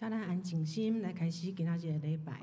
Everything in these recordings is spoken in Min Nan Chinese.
請咱安靜心來開始今仔日的禮拜。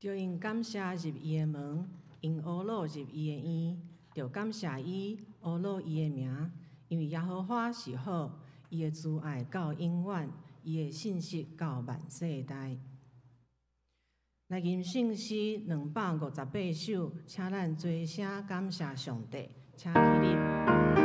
著用感謝入伊的門，用呵咾入伊的院，著感謝伊，呵咾伊的名，因為耶和華是好，伊的慈愛到永遠，伊的信實到萬世代。來吟聖詩258首，請咱齊聲感謝上帝，請起立。 Thank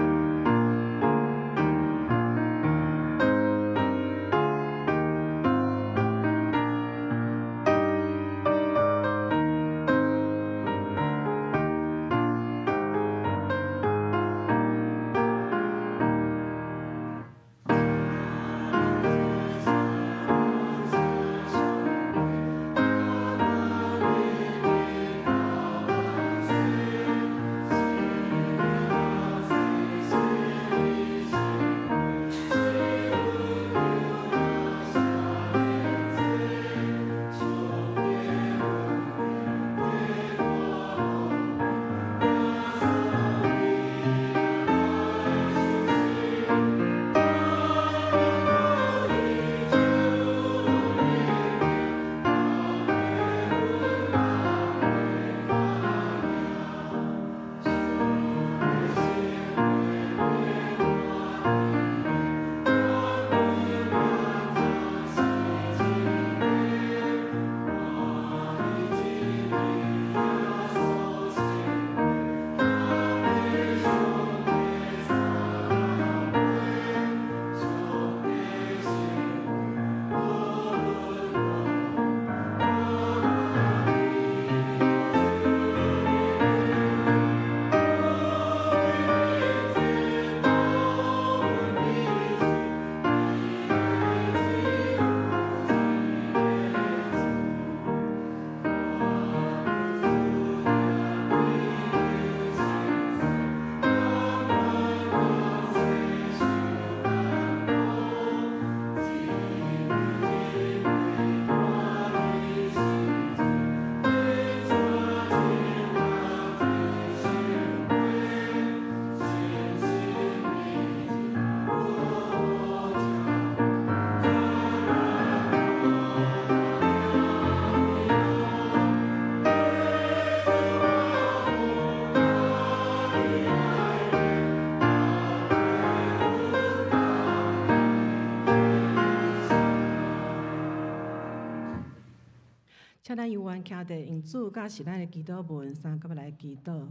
請咱猶原徛佇用主佮是咱的祈禱文，相佮來祈禱。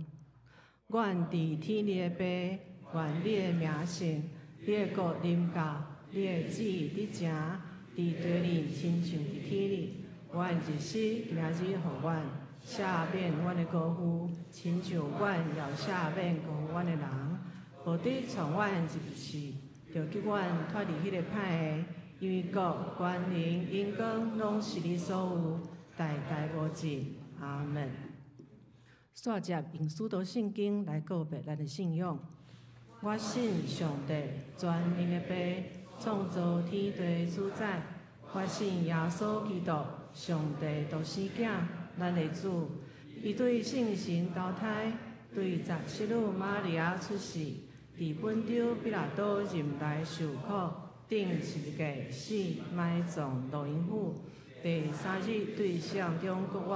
願佇天裡的爸，願你的名聖，你的國臨到，你的旨意得成，佇地裡親像佇天裡。願日食今仔日予阮，赦免阮的過犯，親像阮也赦免過犯阮的人。無得帶阮入試，著救阮脫離彼个歹的，因為國、權能、榮光，攏是你所有，代代無盡。阿門。煞接用使徒信經來告白咱的信仰。我信上帝，全能的父，創造天地主宰。我信耶穌基督，上帝獨生囝，咱的主。伊對聖神投胎，對十聖女瑪利亞出世，佇本丟彼拉多任內受苦，釘十字架死，埋葬落陰府。第三日對死人中復活，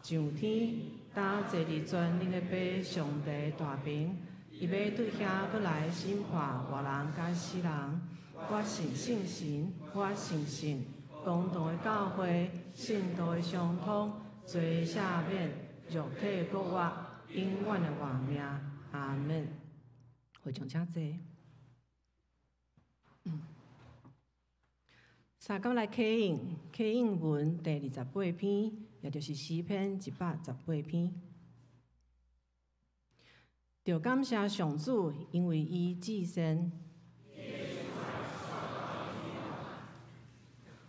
上天，擔坐佇全能的父上帝大爿，伊欲對遐閣來審判活人佮死人。我信聖神，我相信公同的教會，聖徒的相通，罪赦免，肉體復活，永遠的活命。阿門。會眾請坐。相佮來啟應，啟應文第28篇，也就是詩篇118篇。著感謝上主，因為伊至善。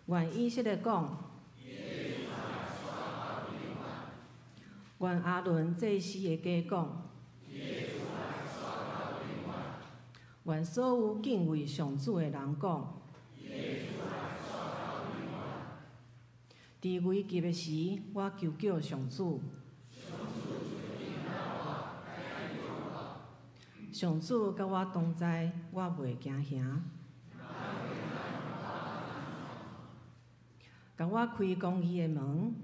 願以色列講，願亞倫祭司的家講，願所有敬畏上主的人講。佇危急的時，我求叫上主。上主佮我同在，我袂驚嚇。共我開公義的門，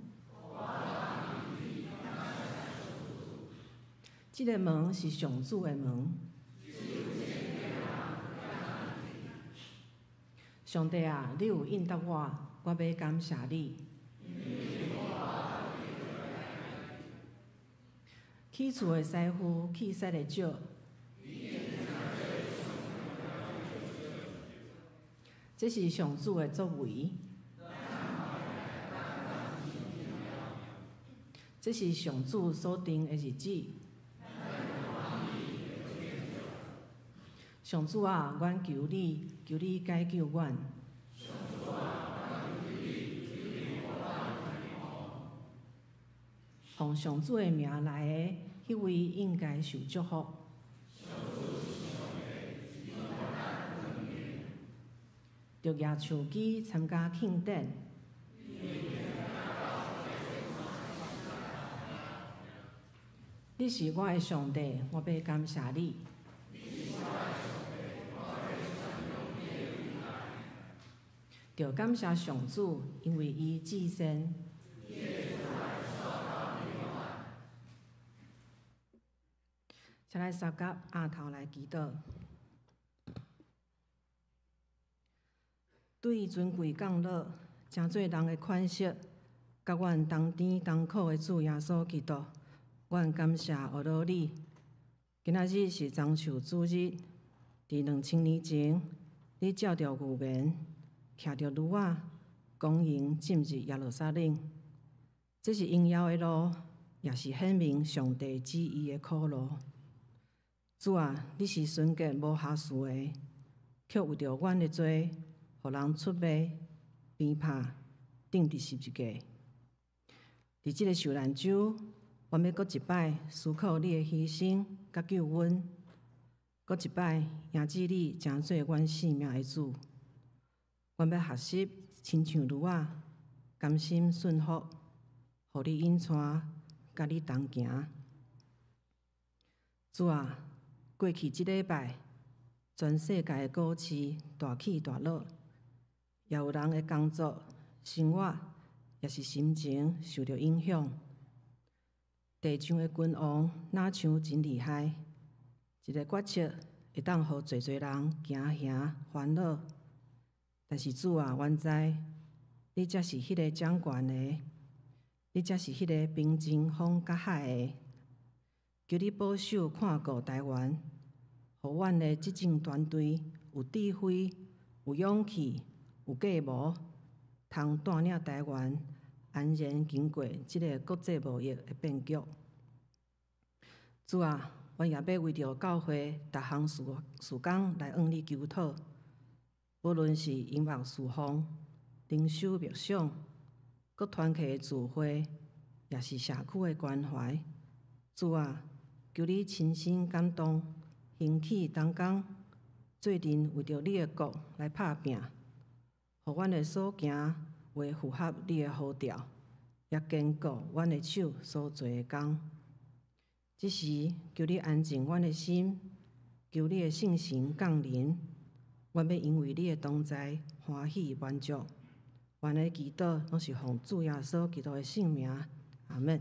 這个門是上主的門。上帝啊，你有應答我，我欲感謝你。起厝的師傅氣勢會少，這是上主的作為。這是上主所定的日子。上主啊，阮求你，求你解救阮。奉上主的名來的，彼位應該受祝福。著舉手機參加慶典。你是我的上帝，我欲感謝你。著感謝上主，因為伊至善。請咱三甲額頭來祈禱。對尊貴降落，成做人的款式，佮阮同甜同苦的主耶穌基督，阮感謝阿羅你。今仔日是樟樹主日，佇2000年前，你照著預言，騎著驢仔，恭迎進入耶路撒冷。這是榮耀的路，也是顯明上帝旨意的苦路。主啊，你是純潔無瑕疵的，卻為著阮的罪，予人出賣、鞭拍、釘佇十字架。佇這个受難週，阮欲閣一擺思考你的犧牲佮救恩，閣一擺迎接你成做阮性命的主。阮欲學習親像驢仔，甘心順服，予你引帶，佮你同行。主啊，過去這禮拜，全世界的股市大起大落，也有人的工作、生活，也是心情受著影響。地上的君王若像真厲害，一个決策會當予濟濟人驚嚇煩惱。但是主啊，阮知你才是彼个掌權的，你才是彼个平靜風佮海的。求你保守看顧台灣，予阮的執政團隊有智慧、有勇氣、有計謀，通帶領台灣安然經過這个國際貿易的變局。主啊，阮也欲為著教會逐項事工來向你求討，無論是音樂事奉、靈修默想、各團契的聚會，抑是社區的關懷。主啊，求你親身感動，興起同工，做陣為著你的國來拍拚，予阮的所行話符合你的呼召，也堅固阮的手所做的工。這時，求你安靜阮的心，求你的聖神降臨，阮欲因為你的同在歡喜滿足。阮的祈禱攏是奉主耶穌基督的聖名，阿們。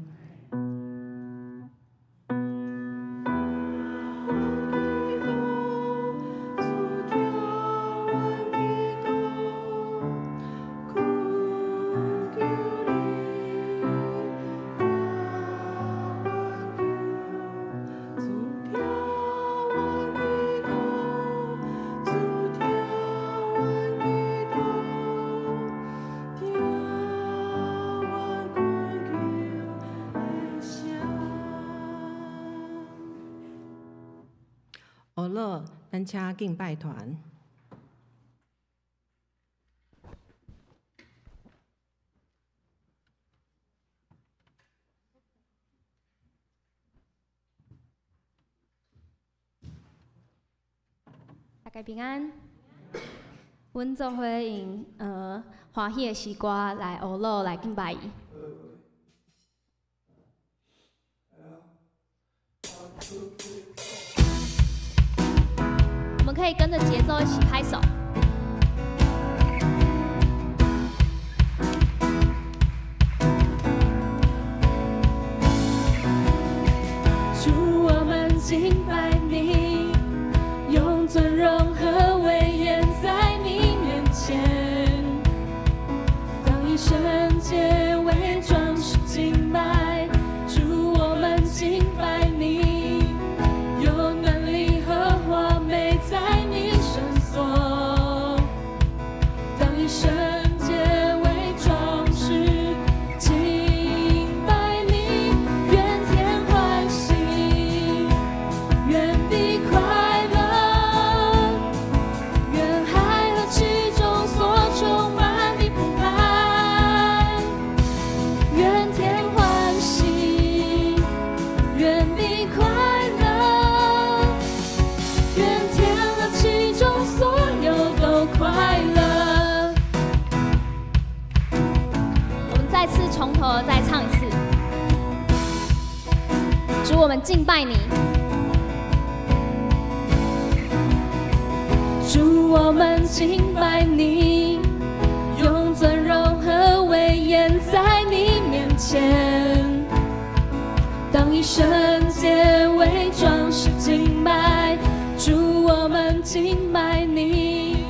好了，咱請敬拜團。大家平安。阮做伙用歡喜的詩歌來學樂來敬拜伊。我們可以跟着節奏一起拍手。主，我們敬拜你，用尊榮和威嚴在你面前，當以聖潔為裝飾敬拜。主，我們敬拜你，有能力和華美在你聖所，當以聖潔為裝飾敬拜你，願天歡喜，願地快樂，願海和其中所充滿的澎湃，願天歡喜，願地快樂，願天和其中所有都快樂。我們再次從頭再唱一次。主，我們敬拜你。主，我們敬拜你，用尊榮和威嚴在你面前，當以聖潔為裝飾敬拜。主，我們敬拜你，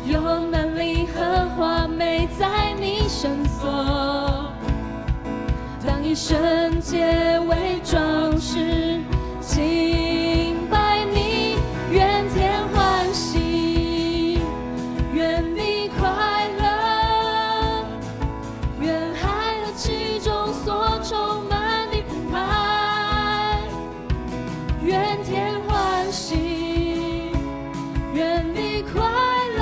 有能力和華美在你聖所，當以聖潔為裝飾敬拜你，願天歡喜，願地快樂，願海和其中所充滿的澎湃，願天歡喜，願地快樂，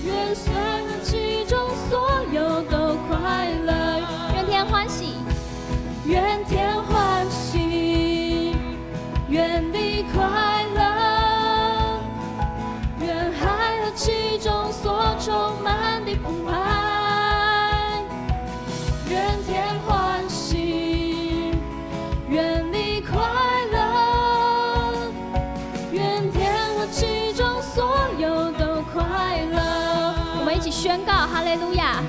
願酸和其中所有都快樂。願天歡喜，願天歡喜，願地快樂，願海和其中所充滿的澎湃，願天歡喜，願地快樂，願天和其中所有都快樂。我們一起宣告哈利路亞，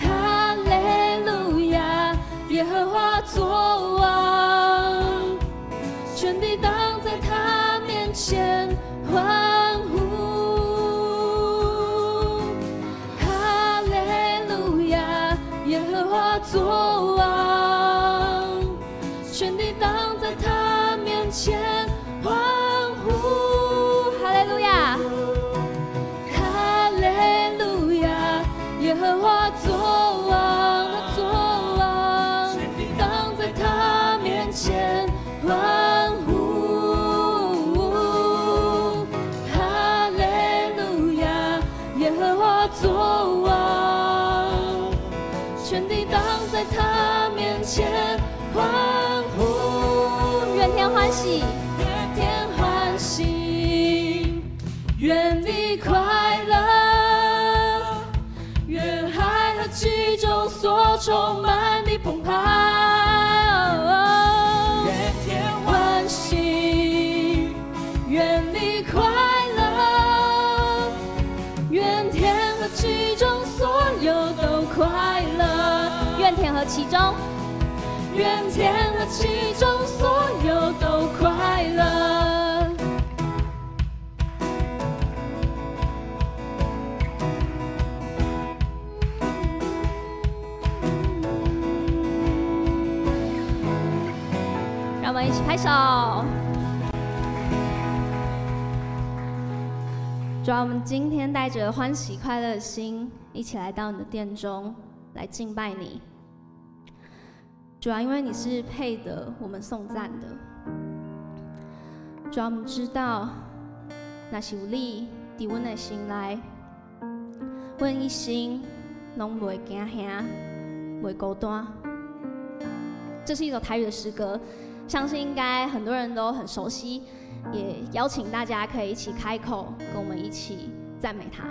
哈利路亞，耶和華作王，全地當在他面前歡呼。哈利路亞，耶和華耶和華作王，全地當在他面前歡呼。願天歡喜，願天歡喜，願地快樂，願海和其中所充滿的澎湃。願天歡喜，願地快樂，願天和其中所有都快樂。願天和其中，願天和其中所有都快樂。讓我們一起拍手。主啊，我們今天帶着歡喜快樂的心，一起來到你的殿中來敬拜你。主啊，因為你是配得我們頌讚的。主啊，我們知道，若是有你佇阮的心內，阮一生攏袂驚嚇，袂孤單。這是一首台語的詩歌，相信應該很多人都很熟悉，也邀請大家可以一起開口，跟我們一起讚美他。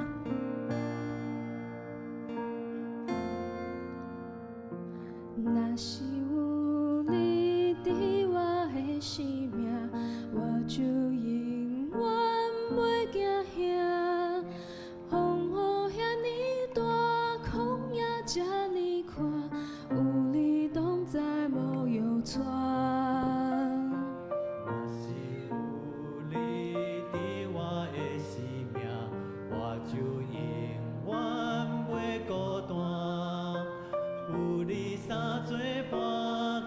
若是有你佇我的生命，我就永遠袂驚嚇。風雨遐爾大，曠野這呢寬，有你同在，無憂愁。若是有你佇我的生命，我就永遠袂孤單。有你三做伴，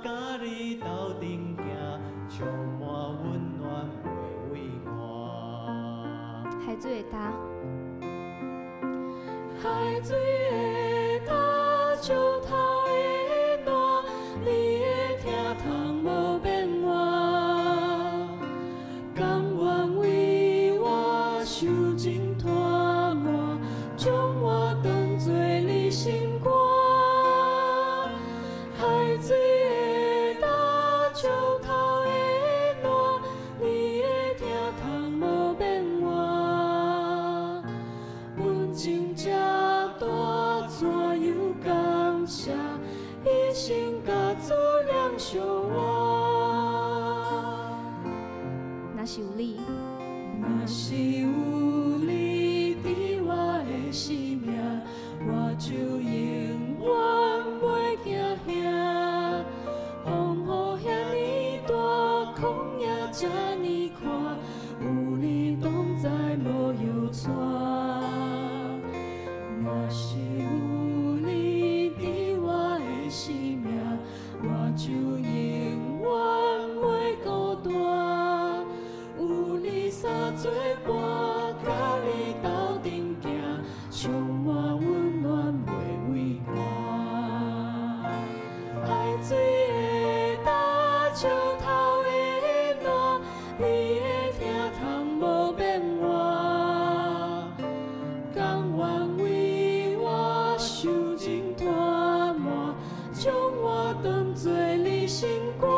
佮你鬥陣行，充滿溫暖袂畏寒。海水的礁，海水的礁，石頭的岸，你的疼痛無變換，甘願為我受盡拖磨，將我當作你心肝。海水的礁，石頭的岸，你的疼痛無變換。阮情這大，怎樣感謝？一生佮主兩相活。若是有你，若是有你佇我的生命，我就永遠袂驚嚇。風雨遐爾大，曠野這呢寬，有你同在，無憂愁。若是有你佇我的生命，我就永遠袂孤單。有你三做伴，佮你鬥陣行，充滿溫暖袂畏寒。海水的礁，石頭的岸，你的疼痛無變換，甘願為我受盡拖磨，將我當作你心肝。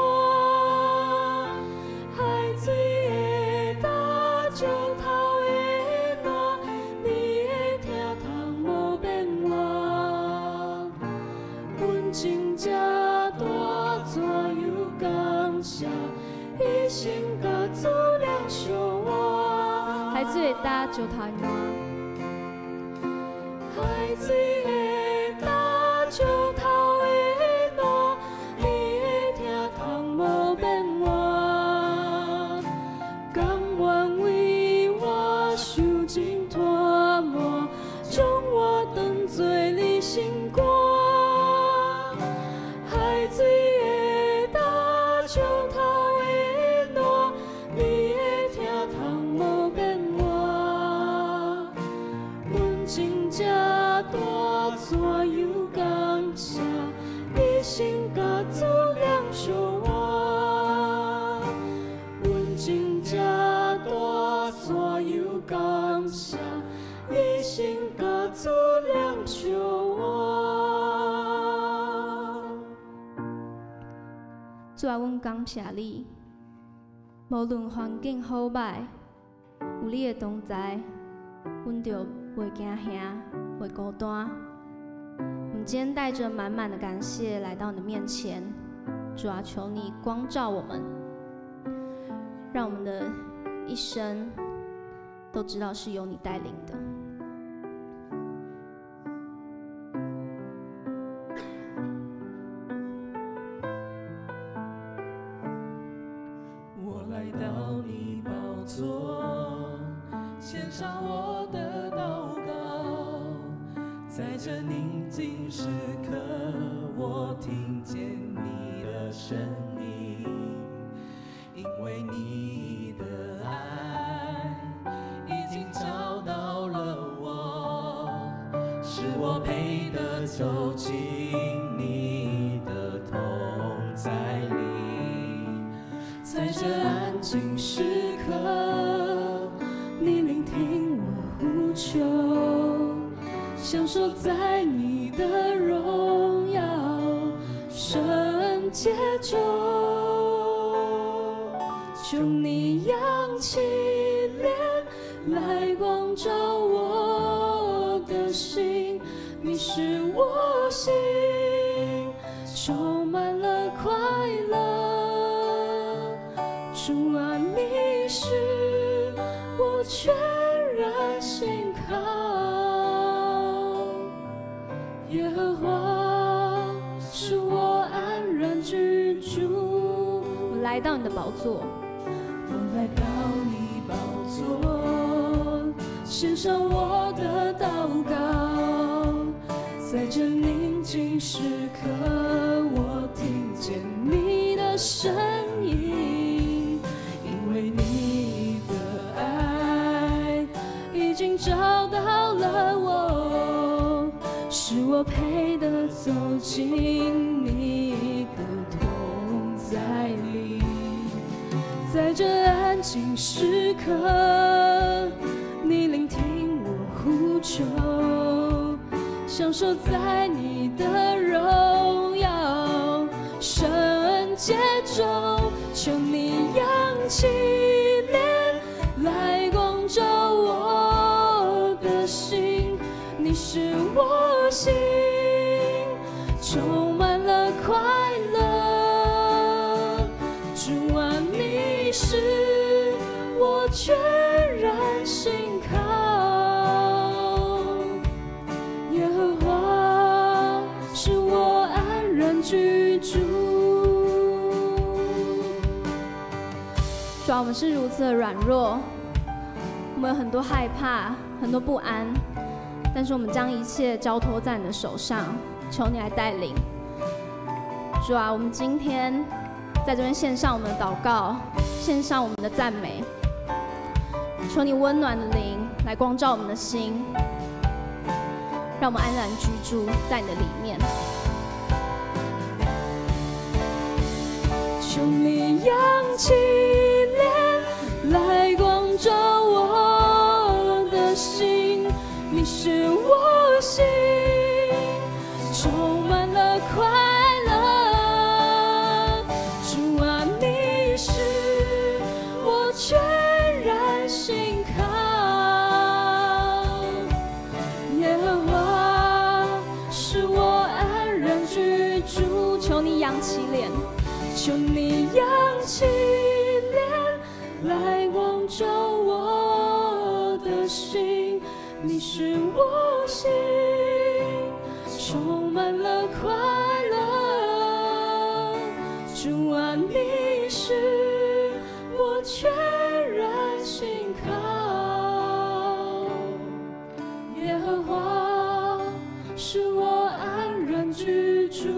海水的礁，石頭的岸，你的疼痛無變換。阮情這大，怎樣感謝？一生佮主兩相活。海水的礁，石頭的岸，海水的礁，石頭的岸，你的疼痛無變換，甘願為我受盡拖磨，將我當作你心肝。海水的礁，石頭的岸，你的疼痛無變換。阮情這大，怎樣感謝？一生佮主兩相活。阮情這大，怎樣感謝？一生佮主啊，阮感謝你，無論環境好䆀，有你的同在，阮就袂驚嚇，袂孤單。我們今天帶著滿滿的感謝來到你的面前，主啊，求你光照我們，讓我們的一生都知道是由你帶領的。我來到你寶座，獻上我的禱告，在這寧靜時刻，我聽見你的聲音，因為你的愛已經找到了我，使我配得走進你的同在裡。在這安靜時刻，你聆聽我呼求，享受在你的榮耀聖潔中。求你揚起臉來光照我的心，你使我心充滿了快樂。主啊，你是我全然信靠，耶和華是我安然居住。我來到你的寶座，我來到你寶座，獻上我的禱告，在這寧靜時刻，我聽見你的聲音，因為你的愛已經找到了我，使我配得走進你的同在裡。在這安靜時刻，你聆聽我呼求，享受在你的榮耀聖潔中。求你揚起臉來光照我的心，你使我心充滿了快樂。主啊，你是我全然信靠，耶和華是我安然居住。主啊，我們是如此的軟弱，我們有很多害怕，很多不安，但是我們將一切交託在你的手上，求你來帶領。主啊，我們今天在這邊獻上我們的禱告，獻上我們的讚美，求你溫暖的靈來光照我們的心，讓我們安然居住在你的裡面。求你揚起臉來光照我的心，你使我心充滿了快樂。主啊，你是我全然信靠，耶和華是我安然居住。求你揚起臉，求你揚起臉來光照我的心，你使我心充滿了快樂。主啊，你是我全然信靠，耶和華是我安然居住，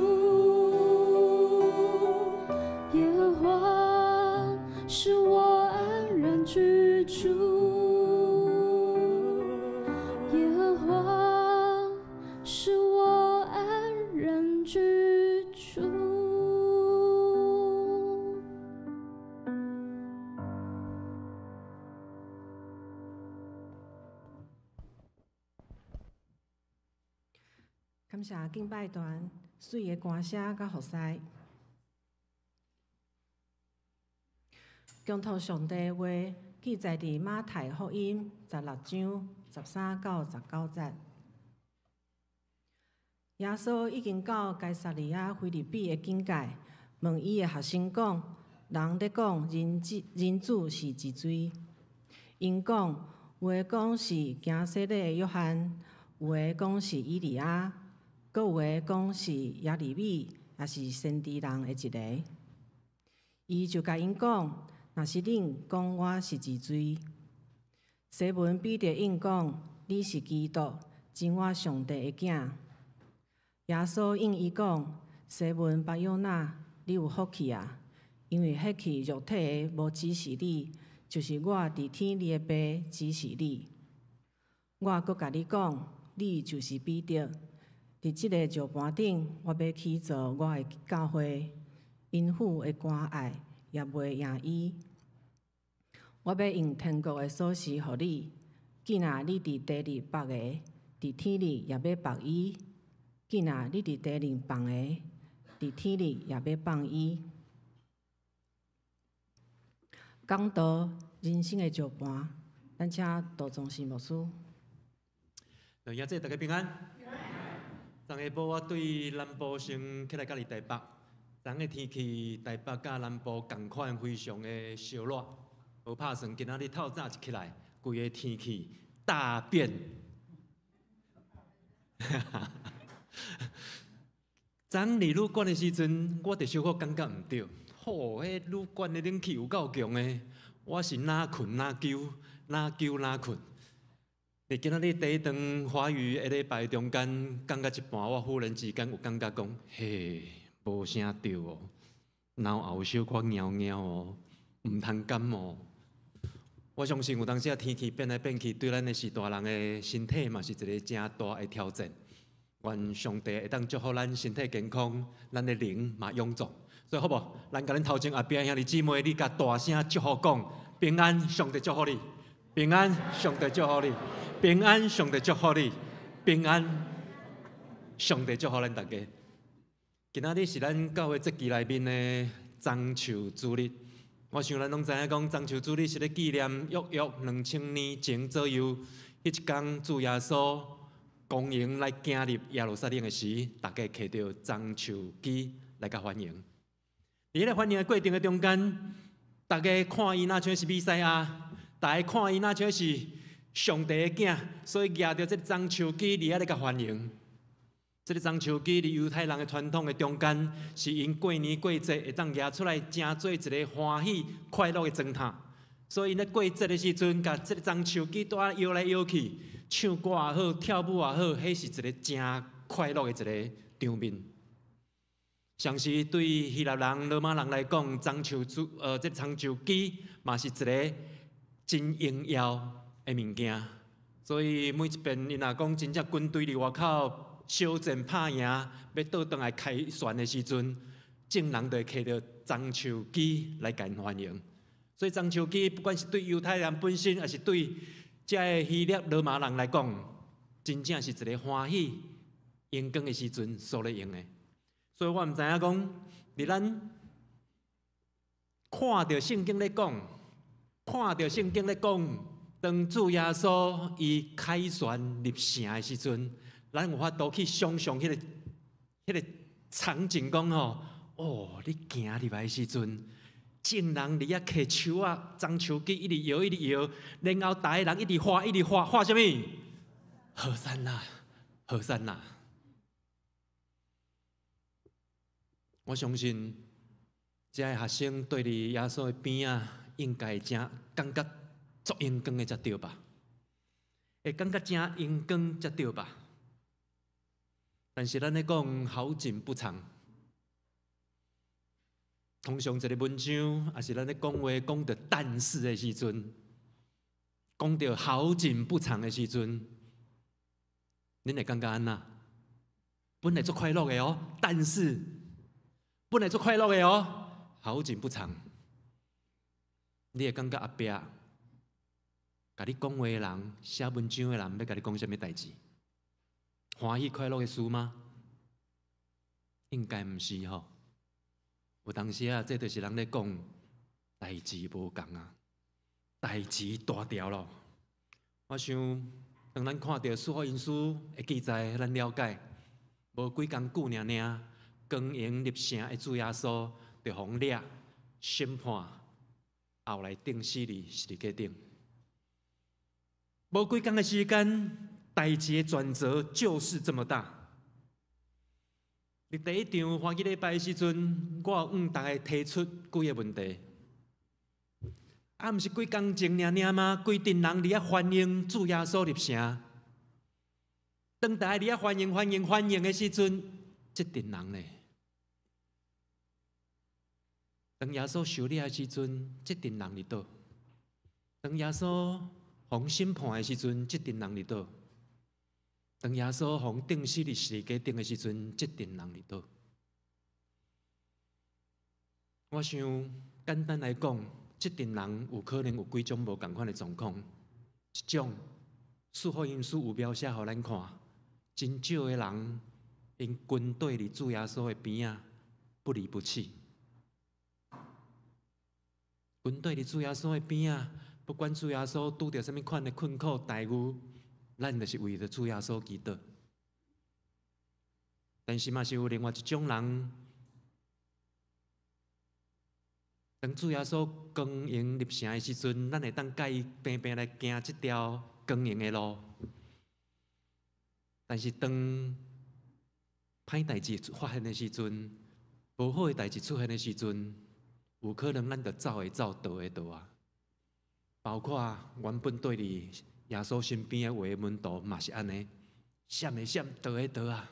耶和華是我安然居住，耶和華是我安然居住。感謝敬拜團媠的歌聲佮服侍。恭讀上帝話，記載佇馬太福音16章13到19節。耶穌已經到該撒利亞腓立比的境界，問伊的學生講：人咧講人子人子是一誰？𪜶講，有的講是行洗禮的約翰，有的講是以利亞，閣有的講是耶利米，抑是先知人的一个。伊就共𪜶講：若是恁講我是一誰？西門彼得應講：你是基督，真活上帝的囝。耶穌應伊講：西門巴約那，你有福氣啊！因為顯示肉體的無指示你，就是我佇天裡的爸指示你。我閣共你講，你就是彼得。佇這个石盤頂，我欲起造我的教會，陰府的關隘也袂贏伊。我欲用天國的鎖匙予你，囝若你佇地裡縛的，佇天裡也欲縛伊；囝若你佇地裡放的，佇天裡也欲放伊。講道人生的石盤，咱請杜宗信牧師。弟兄姊妹大家平安。昨下晡我對南部先起來到佇台北，昨昏的天氣台北佮南部仝款，非常的燒熱，無拍算今仔日透早一起來，規个天氣大變。昨昏佇旅館的時陣，我就小可感覺毋對。吼，彼旅館的冷氣有夠強的，我是哪睏哪揪，哪揪哪睏。佇今仔日第一堂華語的禮拜中間，講到一半，我忽然之間有感覺講，嘿，無啥對哦，腦後有小可搖搖哦，毋通感冒。我相信有當時啊，天氣變來變去，對咱的序大人的身體嘛是一个誠大的挑戰。願上帝會當祝福咱身體健康，咱的靈嘛勇壯。所以好無？咱共恁頭前後壁兄弟姊妹，你共大聲祝福講平安，上帝祝福你，平安，上帝祝福你，平安，上帝祝福你，平安，上帝祝福咱大家。今仔日是咱教會節期內面的棕樹主日。我想咱攏知影講，棕樹主日是咧紀念約約2000年前左右，彼一工主耶穌光榮來行入耶路撒冷的時，大家提著棕樹枝來共歡迎。佇彼个歡迎的過程的中間，大家看伊若像是彌賽亞，大家看伊若像是上帝的囝，所以舉著這个棕樹枝佇遐咧共歡迎。這个棕樹枝佇猶太人的傳統的中間，是𪜶過年過節會當舉出來，成做一个歡喜快樂的狀態。所以𪜶咧過節的時陣，共這个棕樹枝蹛搖來搖去，唱歌也好，跳舞也好，彼是一个誠快樂的一个場面。相時對希臘人、羅馬人來講，棕樹枝，這棕樹枝嘛是一个真榮耀的物件。所以每一遍𪜶若講真正軍隊佇外口小戰拍贏，欲倒轉來凱旋的時陣，眾人就會提著棕樹枝來共𪜶歡迎。所以棕樹枝不管是對猶太人本身，抑是對這个希臘羅馬人來講，真正是一个歡喜榮光的時陣所咧用的。所以我毋知影講，佇咱看著聖經咧講，看著聖經咧講，當主耶穌伊凱旋入城的時陣，咱有法度去想像彼个場景，講吼，哦，你行入來的時陣，眾人佇遐提樹仔，棕樹枝一直搖一直搖，然後逐个人一直喊一直喊，喊啥物？和散那，和散那。我相信，這个學生對佇耶穌的邊仔，應該誠感覺足榮光的才對吧？會感覺誠榮光才對吧？但是咱咧講好景不長，通常一个文章，抑是咱咧講話講著但是的時陣，講著好景不長的時陣，恁會感覺按怎？本來足快樂的哦，但是。本來足快樂的哦，好景不長，你會感覺後壁，共你講話的人、寫文章的人，欲共你講啥物代誌？歡喜快樂的事嗎？應該毋是吼。有當時啊，這就是人咧講代誌無仝啊，代誌大條咯。我想，當咱看著四福音書的記載，咱了解，無幾工久爾爾，光榮入城的主耶穌，就予掠審判，後來釘死佇十字架頂。無幾工的時間，代誌的轉折就是這麼大。佇第一場歡喜禮拜的時陣，我有向大家提出幾个問題。啊，毋是幾工前爾爾嗎？規陣人佇遐歡迎主耶穌入城。當大家佇遐歡迎、歡迎、歡迎的時陣，這陣人呢？當耶穌受掠的時陣，這陣人佇佗？當耶穌予審判的時陣，這陣人佇佗？當耶穌予釘死佇十字架頂的時陣，這陣人佇佗？我想簡單來講，這陣人有可能有幾種無仝款的狀況。一種，四福音書有描寫予咱看，真少的人𪜶跟綴佇主耶穌的邊仔，不離不棄。跟綴佇主耶穌的邊仔，不管主耶穌拄著啥物款的困苦待遇，咱就是為著主耶穌祈禱。但是嘛是有另外一種人，當主耶穌光榮入城的時陣，咱會當佮伊平平來行這條光榮的路。但是當歹代誌發生的時陣，無好的代誌出現的時陣，有可能咱就走的走，逃的逃啊。包括原本綴佇耶穌身邊的有的門徒嘛是按呢，閃的閃，逃的逃啊。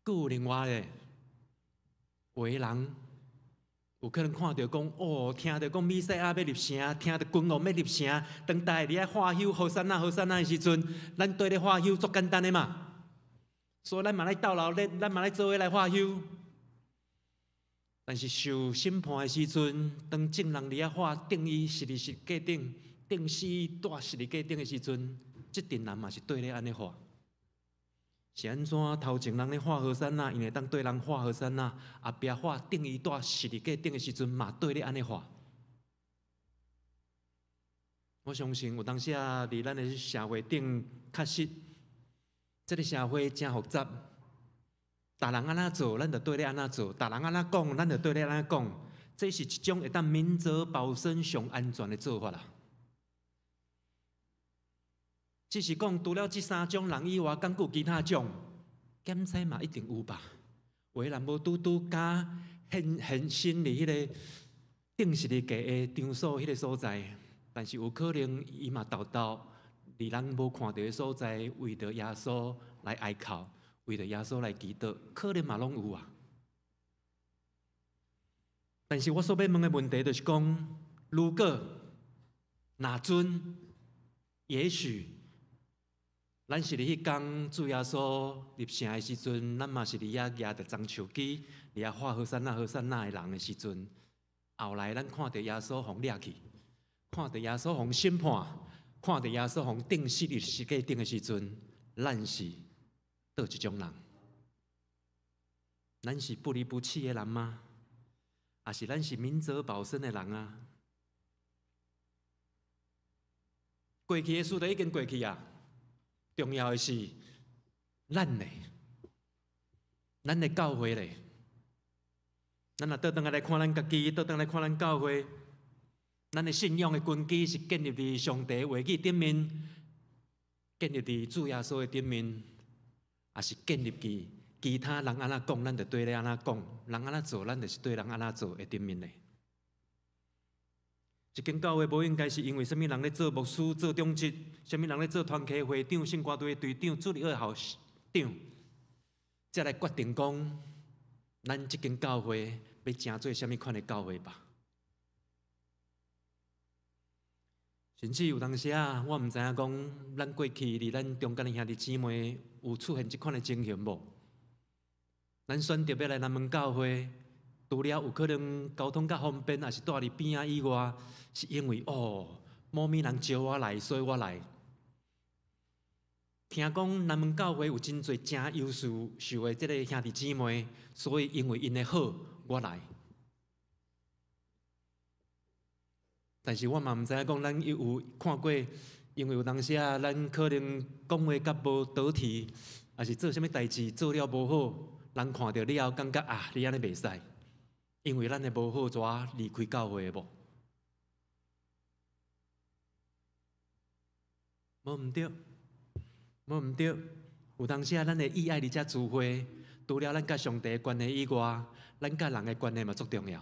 閣有另外的，有的人有可能看著講，哦，聽著講彌賽亞欲入城，聽著君王欲入城，當大家佇遐喝泅和散那和散那的時陣，咱綴咧喝泅足簡單的嘛，所以咱嘛來鬥鬧熱，咱嘛來做伙來喝泅。但是受審判的時陣，當眾人佇遐喝釘伊十字架頂，釘死伊蹛十字架頂的時陣，這陣人嘛是綴咧按呢喝。是按怎？頭前人咧喝和散那，𪜶會當綴人喝和散那；後壁喝釘伊蹛十字架頂的時陣，嘛綴咧按呢喝。我相信有當時啊，佇咱的社會頂，確實，這个社會誠複雜。逐人按怎做，咱就綴咧按怎做；逐人按怎講，咱就綴咧按怎講。這是一種會當明哲保身、上安全的做法啦。只是講，除了這三種人以外，敢閣有其他種？檢查嘛一定有吧？有的人無拄拄敢現現身佇彼个釘十字架的場所彼个所在，但是有可能伊嘛沓沓佇人無看著的所在，為著耶穌來哀哭，為著耶穌來祈禱，可能嘛攏有啊。但是我所欲問的問題就是講，如果若陣，也許，咱是佇彼工主耶穌入城的時陣，咱嘛是佇遐舉著棕樹枝，佇遐喝和散那和散那的人的時陣，後來咱看著耶穌予掠去，看著耶穌予審判，看著耶穌予釘死佇十字架頂的時陣，咱是佗一種人？咱是不離不棄的人嗎？抑是咱是明哲保身的人啊？過去的事都已經過去啊！重要的是，咱呢？咱的教會咧？咱若倒轉來來看咱家己，倒轉來看咱教會，咱的信仰的根基是建立佇上帝話語頂面，建立佇主耶穌的頂面，抑是建立佇其他人按怎講，咱就綴咧按怎講；人按怎做，咱就是綴人按怎做的頂面咧。一間教會無應該是因為啥物人咧做牧師、做長執，啥物人咧做團契會長、聖歌隊的隊長、主日學校長，才來決定講，咱這間教會欲成做啥物款的教會吧。甚至有當時啊，我毋知影講，咱過去佇咱中間的兄弟姊妹有出現這款的情形無？咱選擇欲來南門教會。除了有可能交通較方便，抑是蹛佇邊仔以外，是因為哦，某物人招我來，所以我來。聽講南門教會有真濟誠優秀秀的這个兄弟姊妹，所以因為𪜶的好，我來。但是我嘛毋知影講，咱有看過，因為有當時啊，咱可能講話較無得體，抑是做啥物代誌做了無好，人看著了後感覺啊，你按呢袂使，因為咱的無好，怎離開教會的無？無毋對，無毋對。有當時啊，咱的意愛佇遮聚會，除了咱佮上帝的關係以外，咱佮人的關係嘛足重要。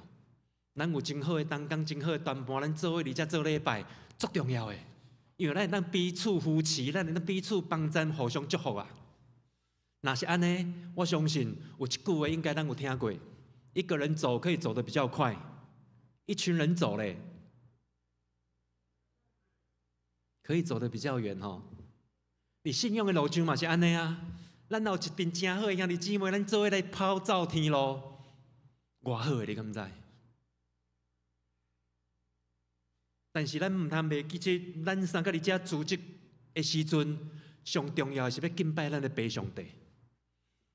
咱有真好的同工，真好的同伴，咱做伙佇遮做禮拜，足重要的。因為咱會當彼此扶持，咱會當彼此幫贊，互相祝福啊。若是按呢，我相信有一句話應該咱有聽過：一個人走可以走得比較快，一群人走咧，可以走得比較遠吼。佇信仰的路上嘛是按呢啊。咱若有一陣誠好的兄弟姊妹，咱做伙來跑走天路，偌好的，你敢知？但是咱毋通袂記得，咱三個佇遮組織的時陣，上重要的是欲敬拜咱的爸上帝。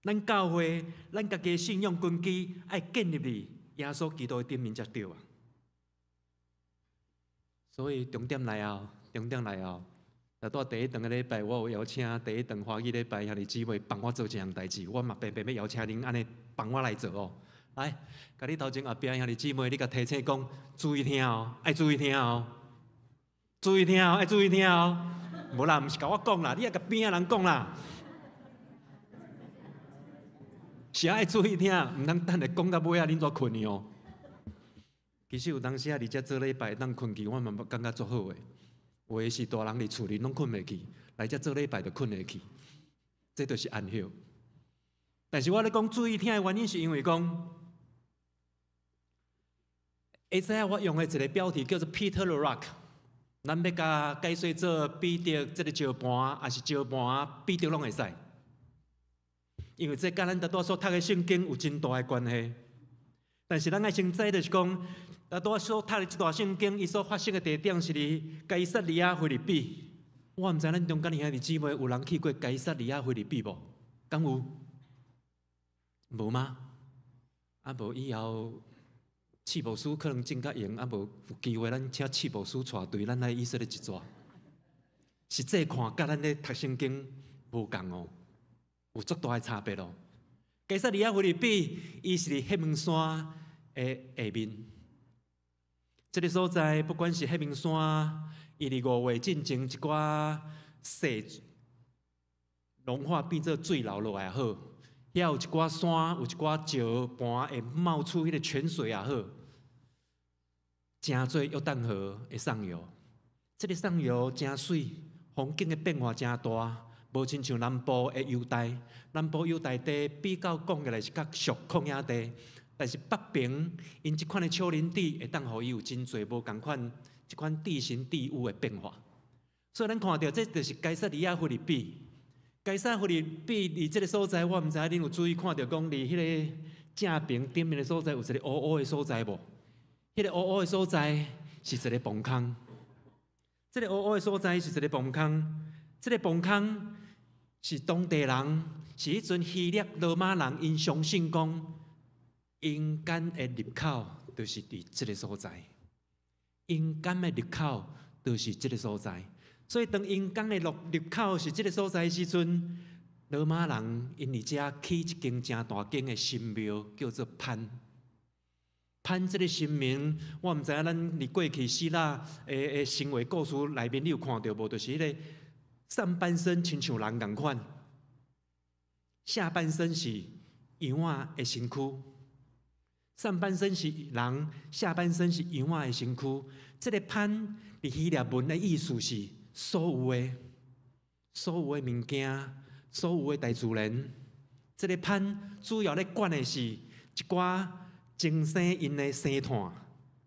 咱教會，咱家己的信仰根基，愛建立佇耶穌基督的頂面才對啊。所以重點來啊，重點來啊！拄仔第一頓的禮拜，我有邀請第一頓華語禮拜兄弟姊妹幫我做一項代誌，我嘛白白欲邀請恁按呢幫我來做哦。來，共你頭前後壁兄弟姊妹，你共提醒講，注意聽哦，愛注意聽哦，注意聽哦，愛注意聽哦。無啦，毋是共我講啦，你愛共邊仔人講啦。是愛注意聽，毋通等下講到尾仔，恁煞睏去哦。其實有當時啊，佇遮做禮拜當睏去，我嘛感覺足好的。有的是大人佇厝裡攏睏袂去，來遮做禮拜就睏會去，這就是安息。但是我咧講注意聽的原因，是因為講，會知影我用的一個標題叫做 Peter the Rock，咱欲共解說做彼得這個石盤，抑是石盤彼得攏會使，因為這佮咱拄仔所讀的聖經有真大的關係。但是咱愛先知就是講，咱拄仔所讀的這段聖經，伊所發生的地點是佇該撒利亞腓立比。我毋知咱中間的兄弟姊妹有人去過該撒利亞腓立比無？敢有？無嗎？啊，無以後。赤牧師可能真較閒，啊無有機會，咱請赤牧師帶隊，咱來以色列一逝。實際看，佮咱咧讀聖經無仝哦，有足大的差別哦。該撒利亞腓立比，伊是佇黑門山的下面。這个所在，不管是黑門山，伊佇5月進前一寡雪融化變做水流落來也好，遐有一寡山，有一寡石盤會冒出彼个泉水也好。誠做約旦河的上游，這个上游誠媠，風景的變化誠大，無親像南部的猶大。南部猶大地比較講起來是較屬曠野地，但是北邊𪜶這款的丘陵地會當予伊有真濟無仝款這款地形地物的變化。所以咱看著這就是該撒利亞腓立比。該撒腓立比佇這个所在，我毋知影恁有注意看著講，佇彼个正爿頂面的所在有一個烏烏的所在無？彼个烏烏的所在是一個墓坑，這个烏烏的所在是一個墓坑，這个墓坑是當地人，是彼陣希臘羅馬人，𪜶相信講，陰間的入口就是佇這个所在，陰間的入口就是這个所在，所以當陰間的入口是這个所在的時陣，羅馬人𪜶佇遮起一間誠大間的神廟，叫做潘。潘這个神明，我毋知影咱佇過去希臘的神話故事內面，你有看著無？就是彼个上半身親像人仝款，下半身是羊仔的身軀。上半身是人，下半身是羊仔的身軀。這个潘佇希臘文的意思是所有的、所有的物件、所有的大自然。這个潘主要咧管的是一寡精生𪜶的生態，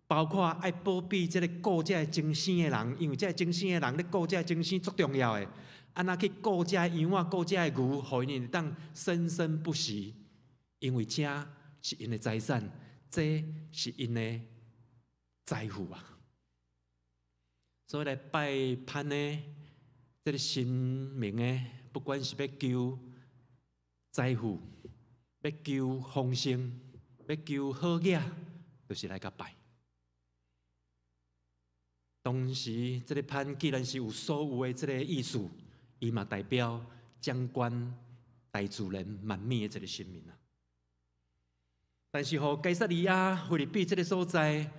包括愛保庇這个顧這个精生的人，因為這个精生的人咧顧這个精生足重要的。按怎去顧這個羊仔、顧這个牛，予𪜶會當生生不息？因為這是𪜶的財產，這是𪜶的財富啊！所以來拜潘的這个神明的，不管是欲求財富，欲求豐盛，欲求好額，就是來共拜。當時這个潘既然是有所有的這个意思，伊嘛代表掌管大自然萬物的一个神明啊。但是，予該撒利亞、腓立比這个所在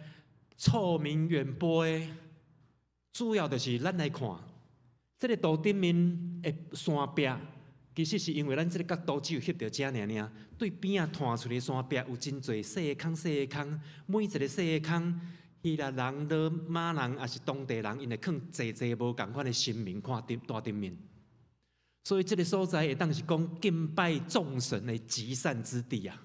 臭名遠播的，主要就是咱來看，這个圖頂面的山壁，其實是因為咱這个角度只有翕著遮爾爾，對邊仔探出來的山壁有真濟細的空、細的空，每一个細的空，希臘人、羅馬人，抑是當地人，𪜶會囥濟濟無仝款的神明看頂大頂面。所以這个所在會當是講敬拜眾神的集散之地啊。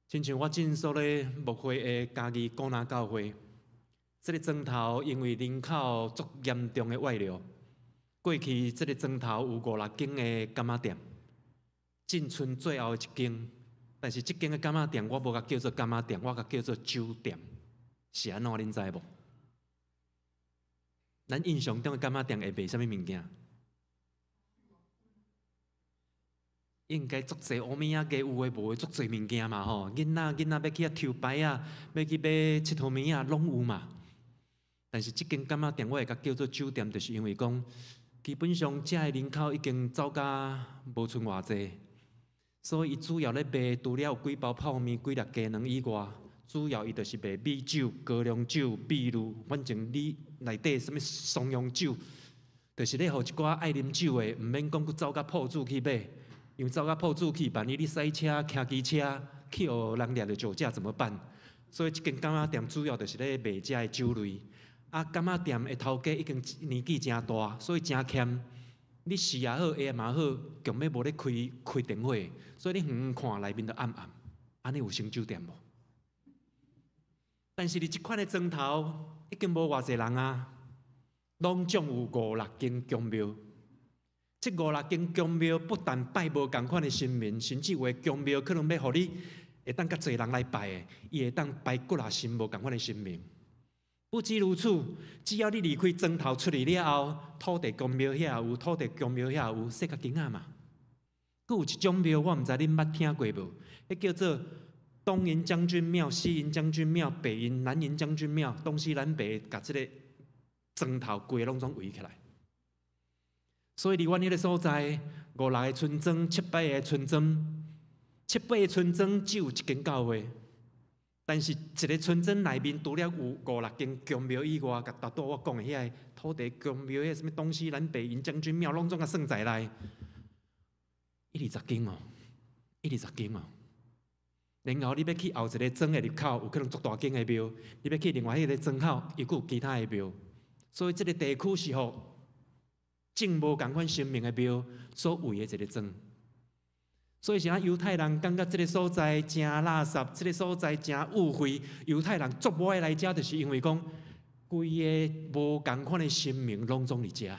親像我進所咧牧會的嘉義古那教會，這个莊頭因為人口足嚴重的外流，過去這个莊頭有五六間的柑仔店，進賰最後的一間，但是這間的柑仔店我無共叫做柑仔店，我共叫做酒店，是按怎恁知無？咱印象中的柑仔店會賣啥物物件？應該足濟烏物仔，有的無的，足濟物件嘛吼。囡仔囡仔欲去遐抽牌仔，欲去買𨑨迌物仔，攏有嘛。但是這間柑仔店，我會共叫做酒店，就是因為講，基本上遮的人口已經走甲無賰偌濟，所以伊主要咧賣，除了有幾包泡麵、幾粒雞卵以外，主要伊就是賣米酒、高粱酒、米露，反正你內底啥物雙陽酒，就是咧予一寡愛啉酒的，毋免講閣走甲鋪子去買。因為走到鋪子去，萬一你駛車、騎機車去予人掠著酒駕怎麼辦？所以這間柑仔店主要就是咧賣遮的酒類。啊，柑仔店的頭家已經年紀誠大，所以誠儉。你時也好，下嘛好，強欲無咧開開電火，所以你遠遠看內面都暗暗。按呢有成酒店無？但是佇這款的莊頭已經無偌濟人啊，攏總有五六間宮廟。這五六間宮廟不但拜無仝款的神明，甚至有的宮廟可能欲予你會當較濟人來拜的，伊會當拜幾若神無仝款的神明。不止如此，只要你離開莊頭出去了後，土地公廟遐有，土地公廟遐有，細較間仔嘛。閣有一種廟，我毋知恁捌聽過無？彼叫做東營將軍廟、西營將軍廟、北營、南營將軍廟，東西南北，共這个莊頭規个攏總圍起來。所以，佇阮彼个所在，五六个村莊、七八个村莊，七八个村莊只有一間教會，但是一个村莊內面除了有五六間宮廟以外，共頭拄我講的遐个土地公廟、彼个啥物東西南北營將軍廟，攏總共算在內，一二十間哦，一二十間哦。然後你欲去後一个莊的入口，有可能足大間的廟；你欲去另外彼个莊口，又閣有其他的廟。所以，這个地區是予眾無仝款神明的廟所圍的一个莊，所以是按猶太人感覺這个所在誠垃圾，這个所在誠污穢，猶太人足無愛來遮，就是因為講規个無仝款的神明攏總佇遮。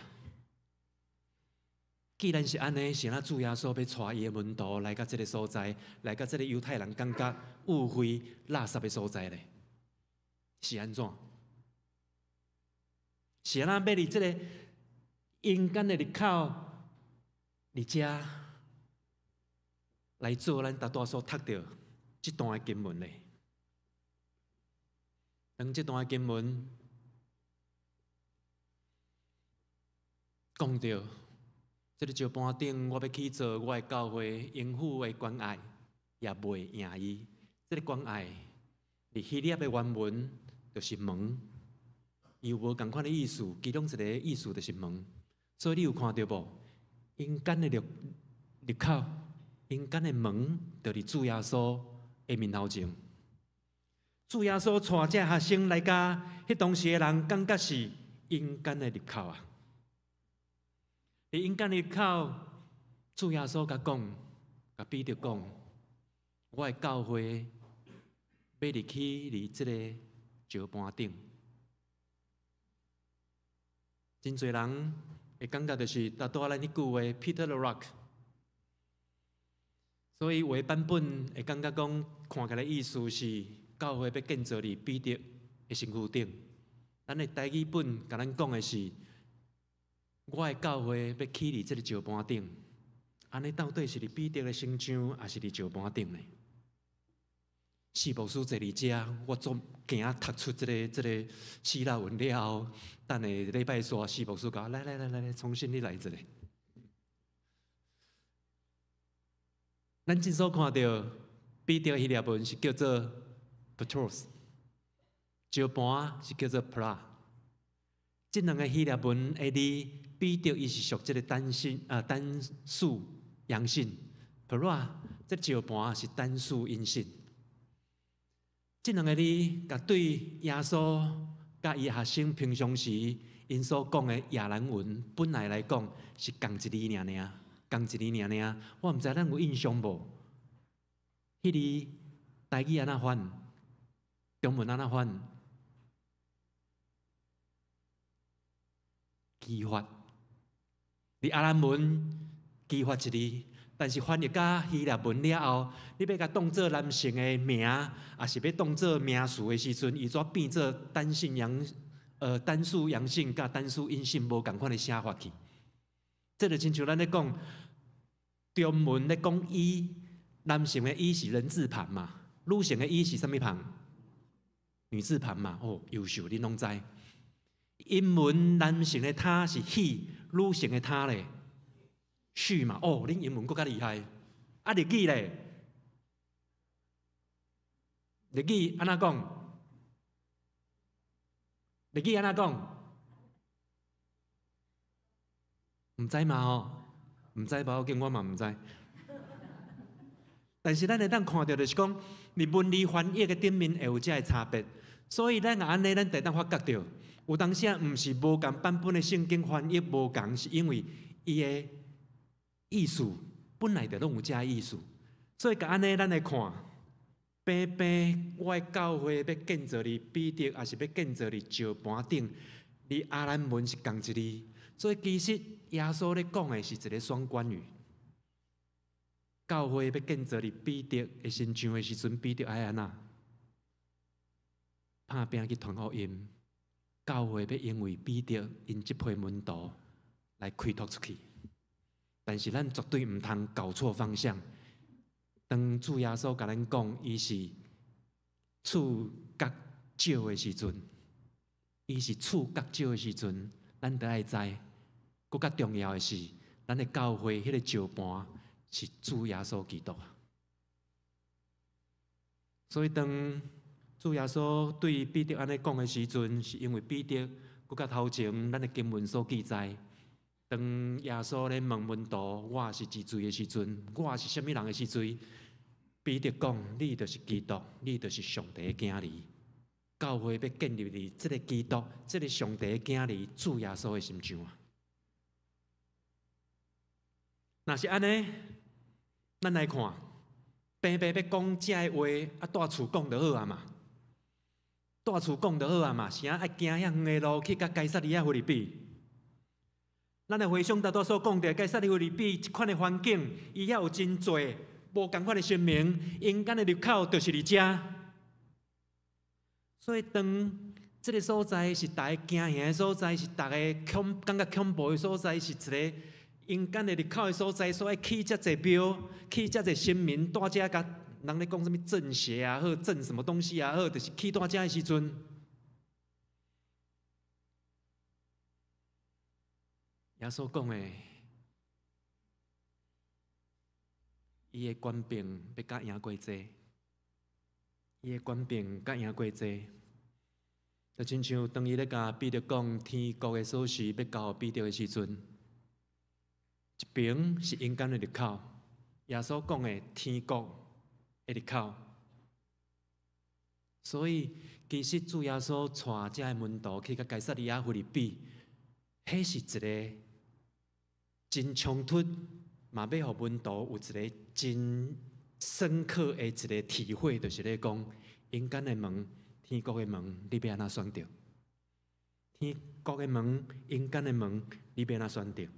既然是按呢，是按怎主耶穌欲帶伊的門徒來到這个所在，來到這个猶太人感覺污穢垃圾的所在咧，是按怎？是按怎欲佇這个陰間的入口，佇遮來做咱頭拄仔所讀著這段的經文咧。當這段的經文講著，這个石盤頂，我欲起造我的教會，陰府的關隘也袂贏伊。這个關隘，佇希臘的原文就是門，伊有無仝款的意思，其中一個意思就是門。所以你有看著無？陰間的入入口，陰間的門，就佇主耶穌的面頭前。主耶穌帶這學生來共彼當時的人，感覺是陰間的入口啊！佇陰間入口，主耶穌共講，共彼得講：我的教會欲入去佇這个石盤頂。真濟人會感覺就是頭拄仔咱彼句話，Peter the Rock。所以有的版本會感覺講，看起來意思是教會欲建造佇彼得的身軀頂。咱的台語本共咱講的是，我的教會欲起佇這个石盤頂。按呢到底是佇彼得的身上，抑是佇石盤頂呢？四牧師坐佇遮，我總驚讀出這個希臘文了後，等下禮拜四四牧師講，來來來來來，重新你來一個。咱真所看著彼得希臘文是叫做 Petros，石盤是叫做 Pra。這兩个希臘文的字，彼得伊是屬這个單性啊單數陽性，Pra 這石盤是單數陰性。這兩个字，共對耶穌佮伊學生平常時𪜶所講的亞蘭文，本來來講是仝一字爾爾，仝一字爾爾。我毋知咱有印象無？彼字台語按怎翻？中文按怎翻？基法。佇亞蘭文基法一字，但是翻譯甲希臘文了後，你欲共當做男性的名，抑是欲當做名詞的時陣，伊怎變做單性陽單數陽性佮單數陰性無仝款的寫法去？這就親像咱咧講中文咧講伊，男性的伊是人字旁嘛，女性的伊是啥物旁？女字旁嘛。哦，優秀，恁攏知。英文男性的他是 he，女性的她咧 she 嘛。哦，恁英文閣較厲害。啊，日語咧，日語按怎講？日語按怎講？毋知嘛吼？毋知無要緊，我嘛毋知。但是咱會當看著，就是講，佇文字翻譯的頂面會有這个差別，所以咱若按呢，咱就會當發覺著，有當時毋是無仝版本的聖經翻譯無仝，是因為伊的意思本來就攏有這个意思。所以，共按呢，咱來看，平平我的教會欲建造佇彼得，抑是欲建造佇石盤頂，佇亞蘭文是仝一字，所以其實耶穌咧講的是一个雙關語。教會欲建造佇彼得的身上的時陣，彼得愛按怎拍拚去傳福音？教會欲因為彼得𪜶這批門徒來開拓出去，但是咱絕對毋通搞錯方向。當主耶穌共咱講，伊是觸角石的時陣，伊是觸角石的時陣，咱著愛知，閣較重要的是，咱的教會彼個石盤是主耶穌基督啊。所以當主耶穌對彼得按呢講的時陣，是因為彼得閣較頭前，咱的經文所記載，當耶穌咧問門徒我是誰的時陣，我是啥物人的時陣，彼得講：你就是基督，你就是上帝的囝兒。教會欲建立佇這个基督、這个上帝的囝兒主耶穌的身上啊。若是按呢，咱來看，平平欲講這个話，啊，蹛厝講就好啊嘛，蹛厝講就好啊嘛，啥愛行遐遠的路去共該撒利亞腓立比？咱來回想拄仔所講著，該撒利亞腓立比這款的環境，伊遐有真濟無仝款的神明，陰間的入口就是佇遮。所以當這个所在是逐家驚嚇的所在，是逐家恐感覺恐怖的所在，是一个陰間的入口的所在，所以起遮濟廟，起遮濟神明，蹛遮共人咧講啥物鎮邪也好，鎮什麼東西也好，就是起蹛遮的時陣，耶穌講的，伊的權柄欲較贏過這個，伊的權柄較贏過這個，就親像當伊咧共彼得講天國的鎖匙欲交予彼得的時陣，一邊是陰間的入口，耶穌講的天國的入口，所以其實主耶穌帶這个門徒去共該撒利亞腓立比，彼是一个真衝突，嘛欲予門徒有一个真深刻的一个體會，就是咧講陰間的門、天國的門，你欲按怎選擇？天國的門、陰間的門，你欲按怎選擇？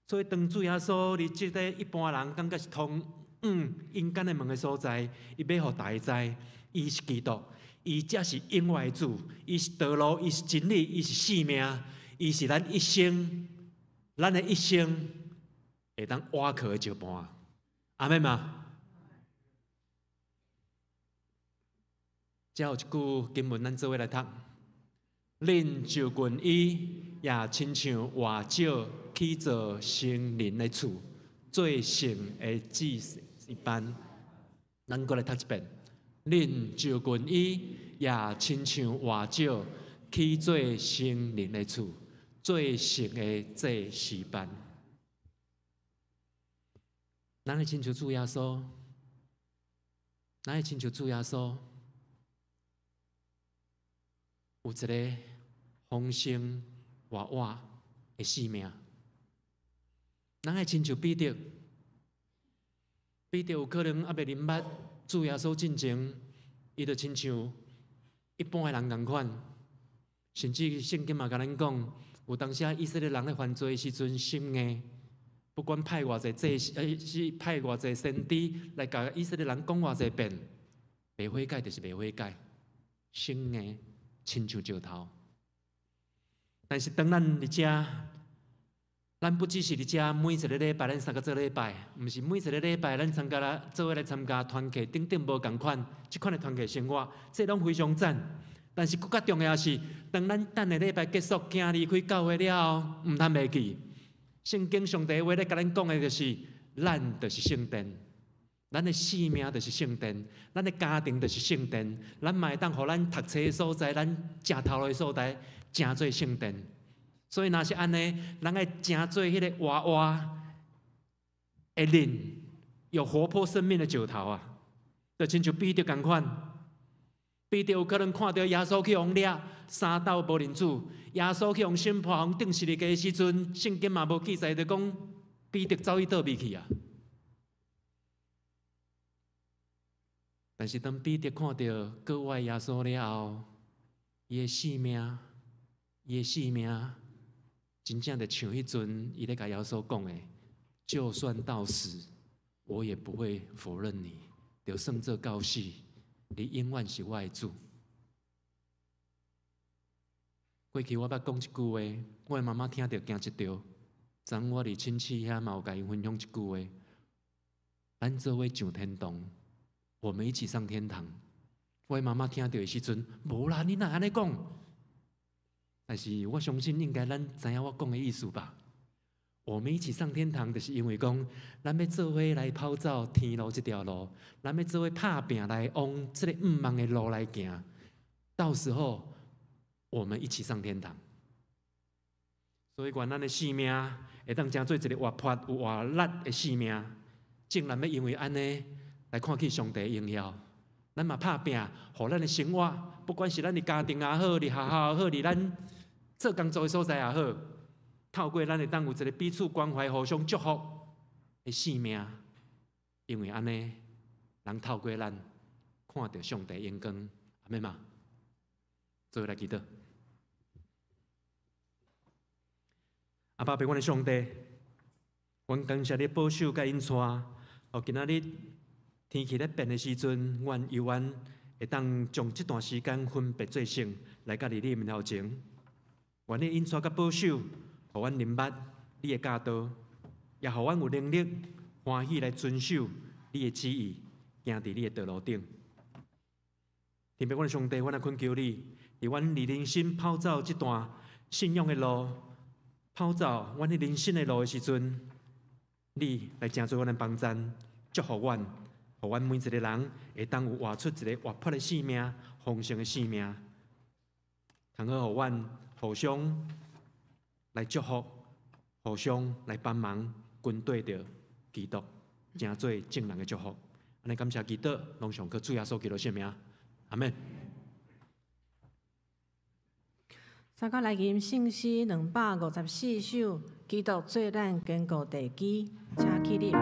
所以當主耶穌佇這个一般人感覺是通往陰間的門的所在，伊欲予大家知，伊是基督，伊才是永活的主，伊是道路，伊是真理，伊是生命，伊是咱一生，咱的一生會當倚靠的石盤。阿們嗎？這有一句經文，咱做伙來讀。恁就近伊，也親像活石去做聖靈的厝，做聖的祭司班。咱閣來讀一遍。恁就近伊，也親像活石去做聖靈的厝，做聖的祭司班。咱會親像主耶穌，咱會親像主耶穌，有一个豐盛活活的生命。咱愛親像彼得，彼得有可能猶未認捌主耶穌進前，伊就親像一般的人仝款，甚至聖經嘛共咱講，有當時以色列人咧犯罪的時陣，心硬，不管派偌濟祭司，是派偌濟先知來共以色列人講偌濟遍，袂悔改就是袂悔改，心硬親像石頭。但是當咱佇遮，咱不只是佇遮每一个禮拜，咱三個做禮拜，毋是每一个禮拜咱參加啦，做伙來參加團契等等無仝款，這款的團契生活，這攏非常讚。但是閣較重要是，當咱等下禮拜結束，行離開教會了後，毋通袂記。聖經上帝話咧，共咱講的就是，咱就是聖殿，咱的生命就是聖殿，咱的家庭就是聖殿，咱嘛會當予咱讀冊的所在，咱食頭路的所在，成做聖殿。所以若是按呢，咱愛成做彼個活活的靈，有活潑生命的石頭啊，就親像彼得仝款。彼得有可能看著耶穌去予掠，三斗無認主。耶穌去予審判、予釘十字架的時陣，聖經嘛無記載著講彼得走去佗位去啊。但是當彼得看著閣活耶穌了後，伊的生命，伊的生命，真正就像彼陣伊咧共耶穌講的：就算到死，我也不會否認你。就算做到死，你永遠是我的主。過去我捌講一句話，我的媽媽聽著驚一趒。昨昏我佇親戚遐嘛有共𪜶分享一句話：咱做伙上天堂，我們一起上天堂。我的媽媽聽著的時陣，無啦，你哪按呢講？但是我相信應該咱知影我講的意思吧。我們一起上天堂，就是因為講，咱欲做伙來跑走天路這條路，咱欲做伙拍拚來往這個向望的路來行。到時候，我們一起上天堂。所以，願咱的生命會當成做一个活潑有活力的生命。眾人欲因為按呢來看見上帝的榮耀。咱嘛拍拚，予咱的生活，不管是咱的家庭也好，佇學校也好，佇咱做工作的所在也好，透過咱會當有一个彼此關懷、互相祝福的生命，因為按呢，人透過咱看著上帝榮光，阿們嗎？做伙來祈禱。阿爸父，阮的上帝，阮感謝你保守佮引帶。哦，今仔日天氣咧變的時陣，阮猶原會當將這段時間分別做聖，來佮佇你面頭前。願你引帶佮保守，予阮明白你的教導，也予阮有能力歡喜來遵守你的旨意，行佇你的道路頂。天父，阮的上帝，阮來懇求你，佇阮佇人生跑走這段信仰的路，跑走阮的人生的路的時陣，你來成做阮的幫贊，祝福阮，予阮每一个人會當有活出一個活潑的生命、豐盛的生命，通好予阮互相來祝福，互相來幫忙，跟綴著基督，成做眾人的祝福。按呢感謝基督，攏上靠主耶穌基督聖名，阿們。三個來吟聖詩254首，基督做咱堅固地基，請起立。基督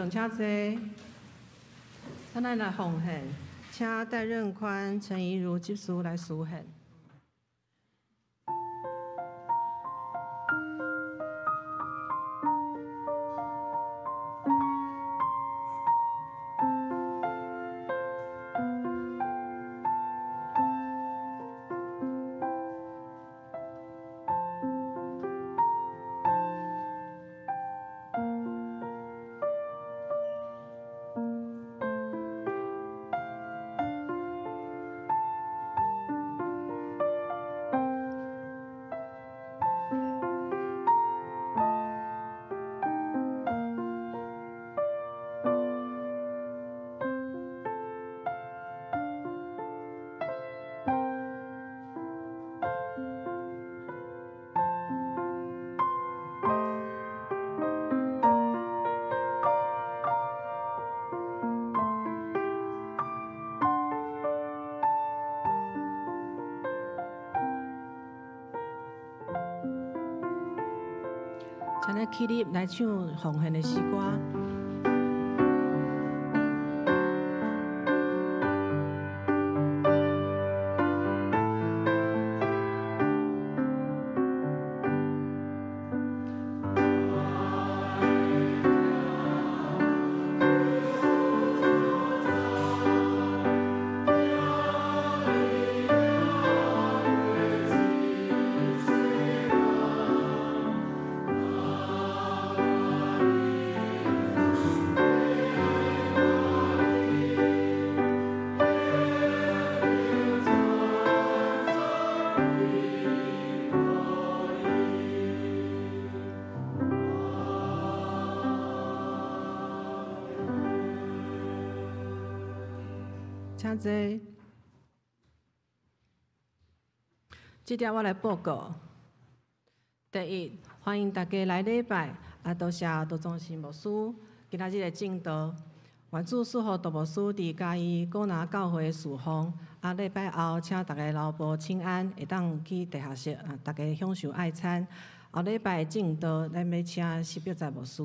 上请坐，咱来奉献，请戴任宽、陈怡如执事来司献。请咱起立来唱奉献的诗歌。请坐。这条我来报告。第一，欢迎大家来礼拜，啊，多谢杜宗信牧师今仔日的证道。愿主赐予杜牧师伫嘉义古拿教会侍奉。啊，礼拜后请大家留步请安，会当去地下室啊，大家享受爱餐。后礼拜的证道，咱欲请施伯才牧师。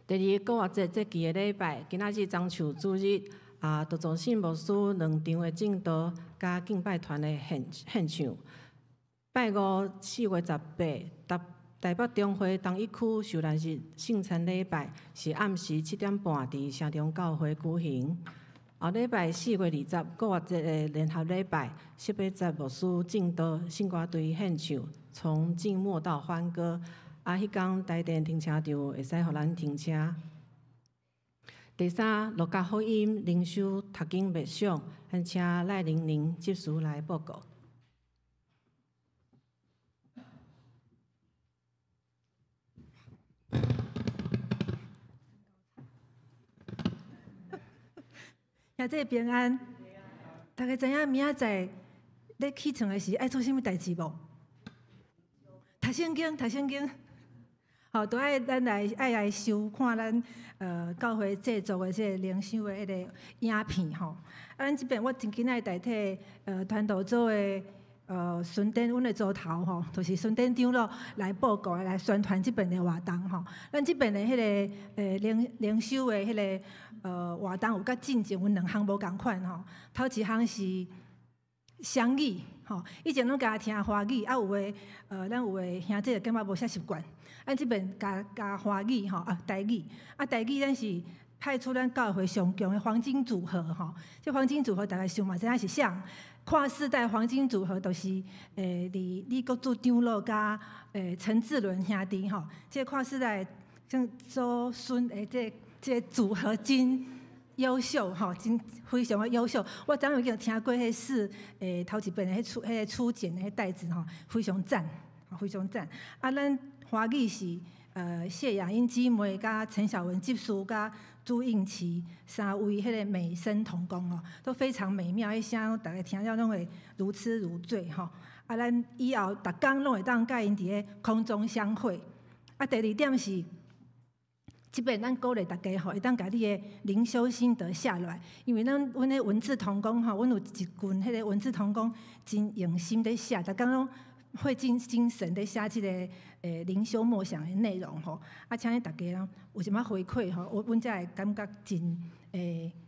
第二，复活节这期的礼拜，今仔日棕树主日。啊，杜宗信牧师两场的证道，佮敬拜团的献唱。拜五4月18，台北中会东一区受难日圣餐礼拜是暗时7点半伫城中教会举行。后礼拜4月20，复活节的联合礼拜，施伯才牧师证道，圣歌队献唱，从静默到欢歌。啊，彼工台电停车场会使予咱停车。第三，路加福音灵修读经默想，咱请赖玲玲执事来报告。兄弟平安，大家知影明仔载咧起床的时爱做啥物代志无？读圣经，读圣经。吼，都爱咱来爱来收看咱教会制作的这个灵修的彼个影片吼。啊，咱这边我真紧爱代替传道组的孙典阮的组头吼，就是孙典长老来报告来宣传这边的活动吼。咱这边的彼个灵修的彼个活动有佮进前有两项无仝款吼。头一项是双语吼，以前拢共听华语，啊有的咱有的兄弟感觉无啥习惯，咱这边加加华语吼，啊台语，啊台语咱是派出咱教会上强的黄金组合吼。这黄金组合大家想嘛知影是啥？跨世代黄金组合就是李李国柱长老佮陈志伦兄弟吼。这跨世代像祖孙的这组合真优秀吼，真非常的优秀。我昨昏已经听过彼四头一遍的彼初彼个初剪的彼代志吼，非常赞，非常赞。啊，咱华语是谢雅英姊妹佮陈小文执事佮朱应琪三位彼个美声同工哦，都非常美妙，彼声逐家听了拢会如痴如醉吼。啊，咱以后逐工拢会当佮𪜶伫咧空中相会。啊，第二点是，这边咱鼓励大家吼，会当共你的灵修心得写落来，因为咱阮的文字同工吼，阮有一群彼个文字同工真用心咧写，逐工拢费尽精神咧写这个灵修默想的内容吼。啊，请大家有啥物回馈吼，阮才会感觉真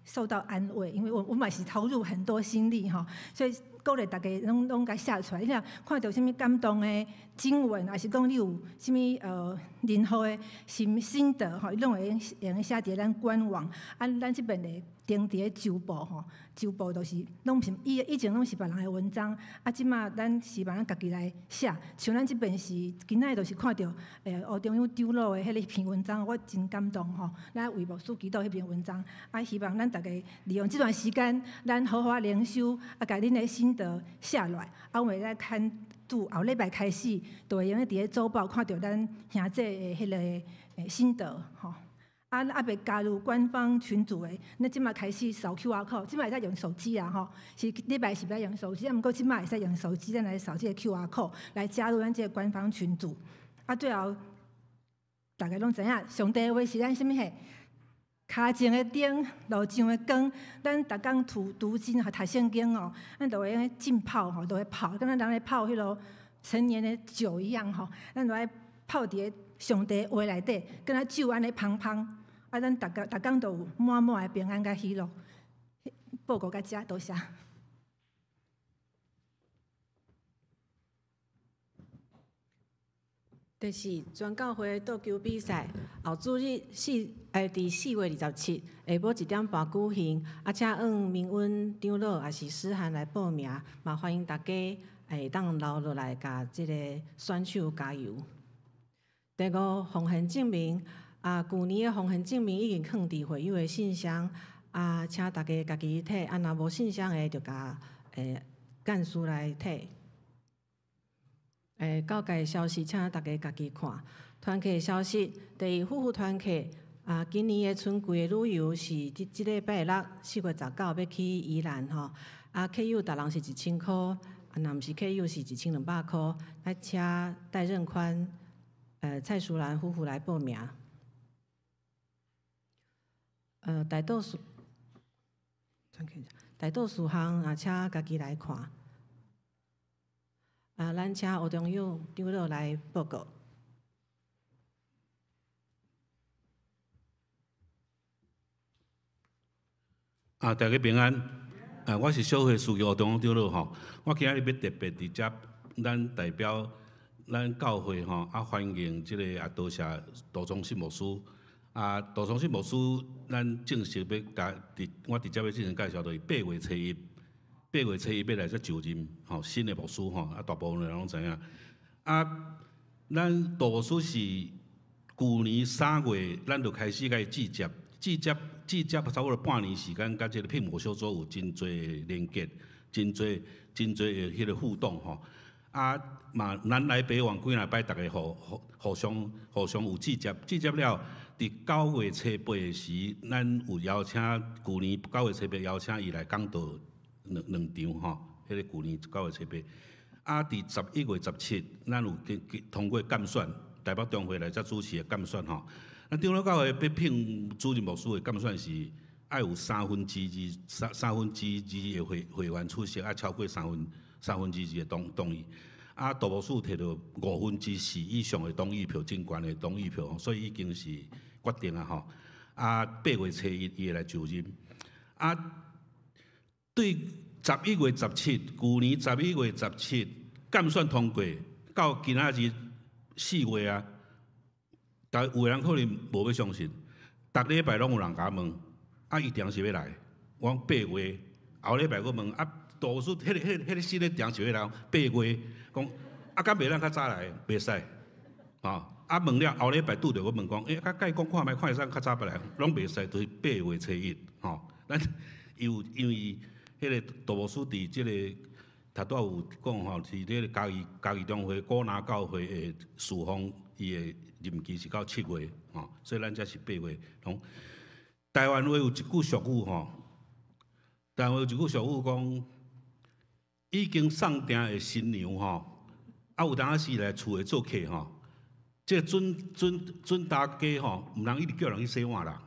受到安慰，因为阮嘛是投入很多心力吼，所以鼓励大家拢共写出来。你若看著啥物感动的经文，抑是讲你有啥物任何的心得吼，拢会用写伫咱官网。啊，咱这边会登伫咧周报吼，周报就是拢是以前拢是别人的文章，啊，这马咱希望咱家己来写。像咱这边是今仔日就是看著吴中友长老的彼篇文章，我真感动吼。咱为牧师祈祷彼篇文章，啊，希望咱大家利用这段时间，咱好好灵修，啊，共恁的心得写落来，啊，阮会来刊注后礼拜开始，就会用得伫咧周报看著咱兄弟的彼个心得吼。啊，犹未加入官方群组的，咱这马开始扫 QR code，这马会使用手机啊吼，是礼拜是欲用手机，啊，毋过这马会使用手机，咱来扫这个 QR code 来加入咱这个官方群组。啊，最后大家拢知影，上帝的话是咱啥物货？跤前的灯，路上的光。咱逐工读读经和读圣经哦，咱就会浸泡吼，就会泡，敢若人咧泡彼落陈年的酒一样吼，咱就爱泡伫咧上帝话内底，敢若酒按呢芳芳。啊，咱逐工逐工都有满满的平安佮喜乐。报告到遮，多谢。第四，全教会桌球比赛后主日伫4月27下晡1点半举行，啊，请按明恩长老抑是思涵来报名，嘛欢迎大家会当留落来共这个选手加油。第五，奉献证明。啊，旧年的奉献证明已经囥伫会友的信箱，啊，请大家家己去提，啊，若无信箱的，就共干事来提。教界消息，请大家家己看。团契消息，第一，夫妇团契，啊，今年的春季的旅游是这礼拜六4月19欲去宜兰吼，啊，客友逐人是1000箍，啊，若毋是客友是1200箍，来请戴任宽、蔡淑兰夫妇来报名。大多数项啊，请家己来看。啊，咱请吴中友长老来报告。啊，大家平安。啊，我是小会司仪吴中友长老吼。我今仔日欲特别伫遮，咱代表咱教会吼，啊，欢迎这个啊，多谢杜宗信牧师。啊，杜宗信牧师，咱正式欲共伫，我直接欲进行介绍，就是8月初一，8月初一欲来遮就任吼，新的牧师吼，啊，大部分人拢知影。啊，咱杜牧师是旧年3月，咱就开始共伊接接，接接接差不多半年时间，佮这个聘牧小组有真济连结，真济真济的彼个互动吼。啊，嘛南来北往几若摆，逐家互互互相互相有接接，接接了。伫9月初8的时，咱有邀请，旧年9月初8邀请伊来讲道两场吼，彼个旧年9月初8。啊，伫11月17，咱有经通过监选，台北中会来遮主持的监选吼。咱长老教会欲聘主任牧师的监选是爱有三分之二、三三分之二的会员出席，爱超过三分2/3的同意。啊，杜牧师提著4/5以上的同意票，真悬的同意票，所以已经是决定啊吼。啊，8月初1伊會來就任。啊，對十一月十七，舊年十一月十七監選通過，到今仔日4月啊，但有的人可能無欲相信，逐禮拜攏有人共我問，啊，伊定是欲來？我講八月，後禮拜閣問，啊，多數彼個新的定是欲來？八月講，啊，敢袂當較早來？袂使，吼，啊，問了後禮拜拄著閣問講，欸，較甲伊講看覓，看會使較早欲來，攏袂使，就是八月初一，吼，咱有因為彼個杜牧師佇這個頭拄仔有講吼，是這個嘉義中會古拿教會的事奉，伊的任期是到7月，吼，所以咱這是八月。講台灣話有一句俗語吼，台灣話有一句俗語講，已經送訂的新娘吼，啊有當時來厝內做客吼，這個準大家吼，毋通一直叫人去洗碗啦。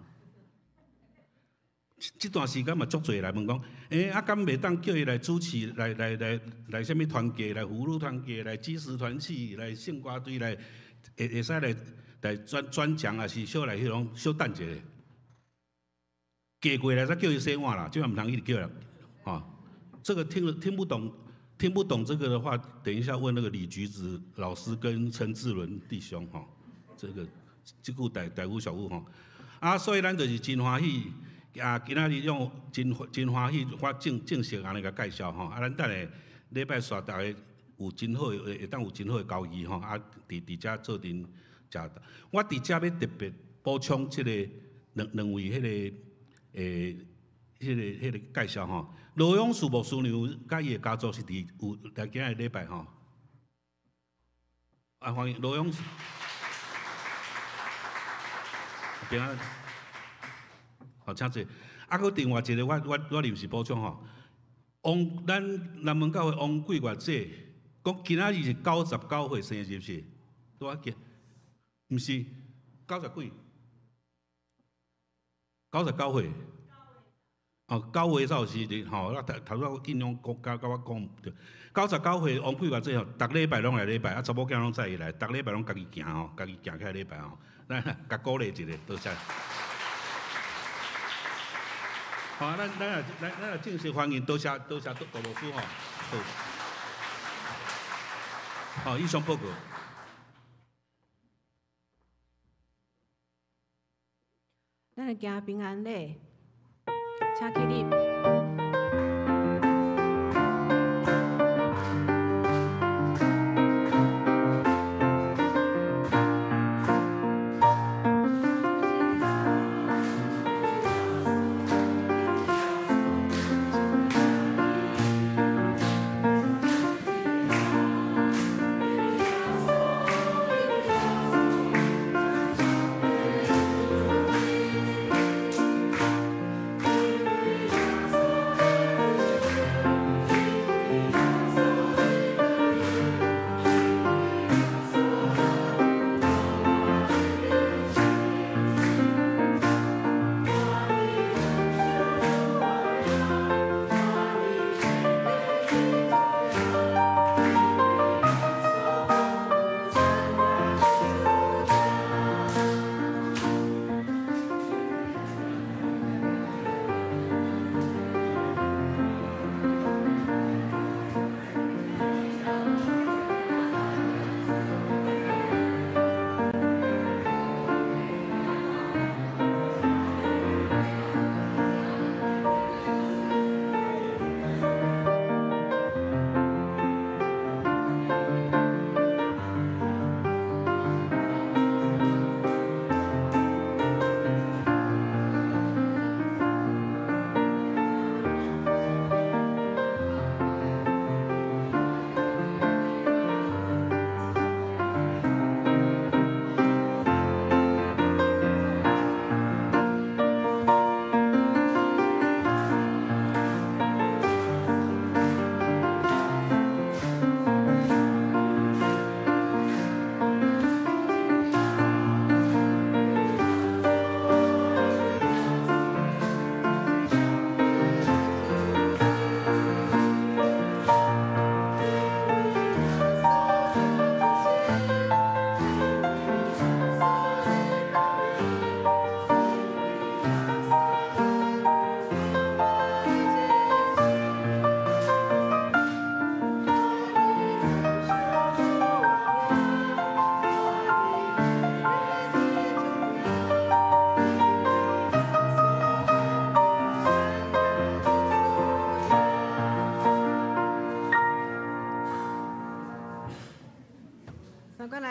這段時間嘛，足濟來問講，欸，啊，敢袂當叫伊來主持，來啥物團契，來婦女團契，來基石團契，來聖歌隊，來會使來轉講，抑是小來彼種小等一下，過過來才叫伊洗碗啦，這擺毋通一直叫人，吼，這個聽不懂，聽不懂這個的話，等一下問那個李菊子老師跟陳志倫弟兄，吼，這個這句台語俗語吼，啊，所以咱就是真歡喜。啊，今仔日用真歡喜，我正式按呢共介紹吼。啊，咱等下禮拜紲逐家有真好的，會當有真好的交易吼。啊，佇遮做陣食。我佇遮欲特別補充這個兩位彼個介紹吼。羅勇士牧師娘佮伊的家族是佇有來今仔日禮拜吼。啊，歡迎羅勇士。平安。好，請坐。啊，閣另外一個，我臨時補充吼。王，咱南門教會王桂月姐，講今仔日是99歲生日，是毋是？拄仔記，毋是九十幾？99歲。哦，9月才有生日吼。我頭拄仔印象講，佮我講對。99歲王桂月姐吼，逐禮拜攏來禮拜，啊，查某囝攏載伊來，逐禮拜攏家己行吼，家己行起來禮拜吼。咱共鼓勵一下，多謝。好，咱也正式歡迎，多謝多謝杜牧師吼。好，好，以上報告。咱來行平安禮，請起立。耶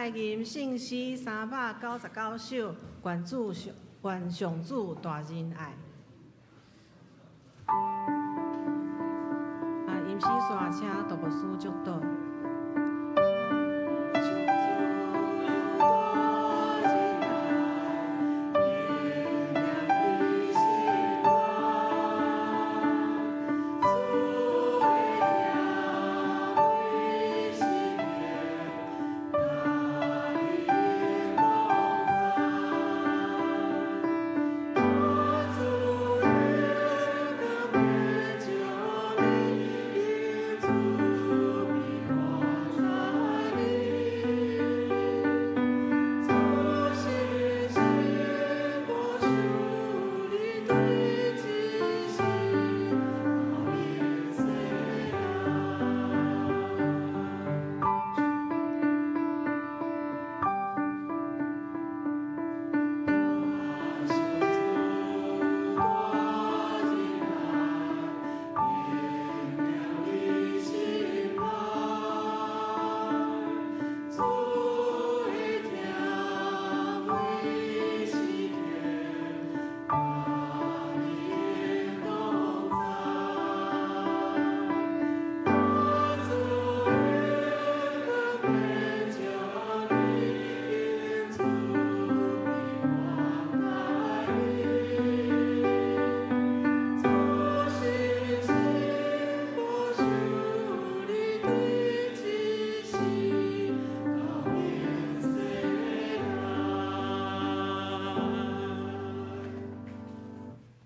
来吟圣诗399首，愿主上愿上主大仁爱。啊，吟诗煞请杜牧师祝祷。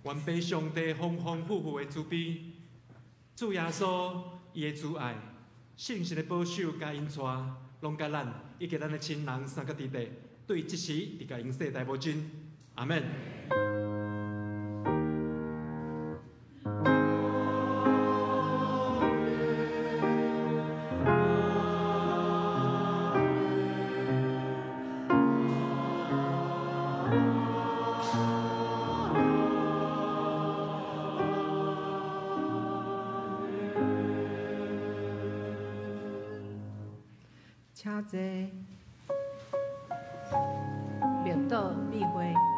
愿父上帝丰丰富富的慈悲，主耶稣伊的慈爱，圣神的保守佮引带，拢佮咱以及咱的亲人三个弟弟，对这时直到永世代无尽。阿们。请坐，默祷闭会。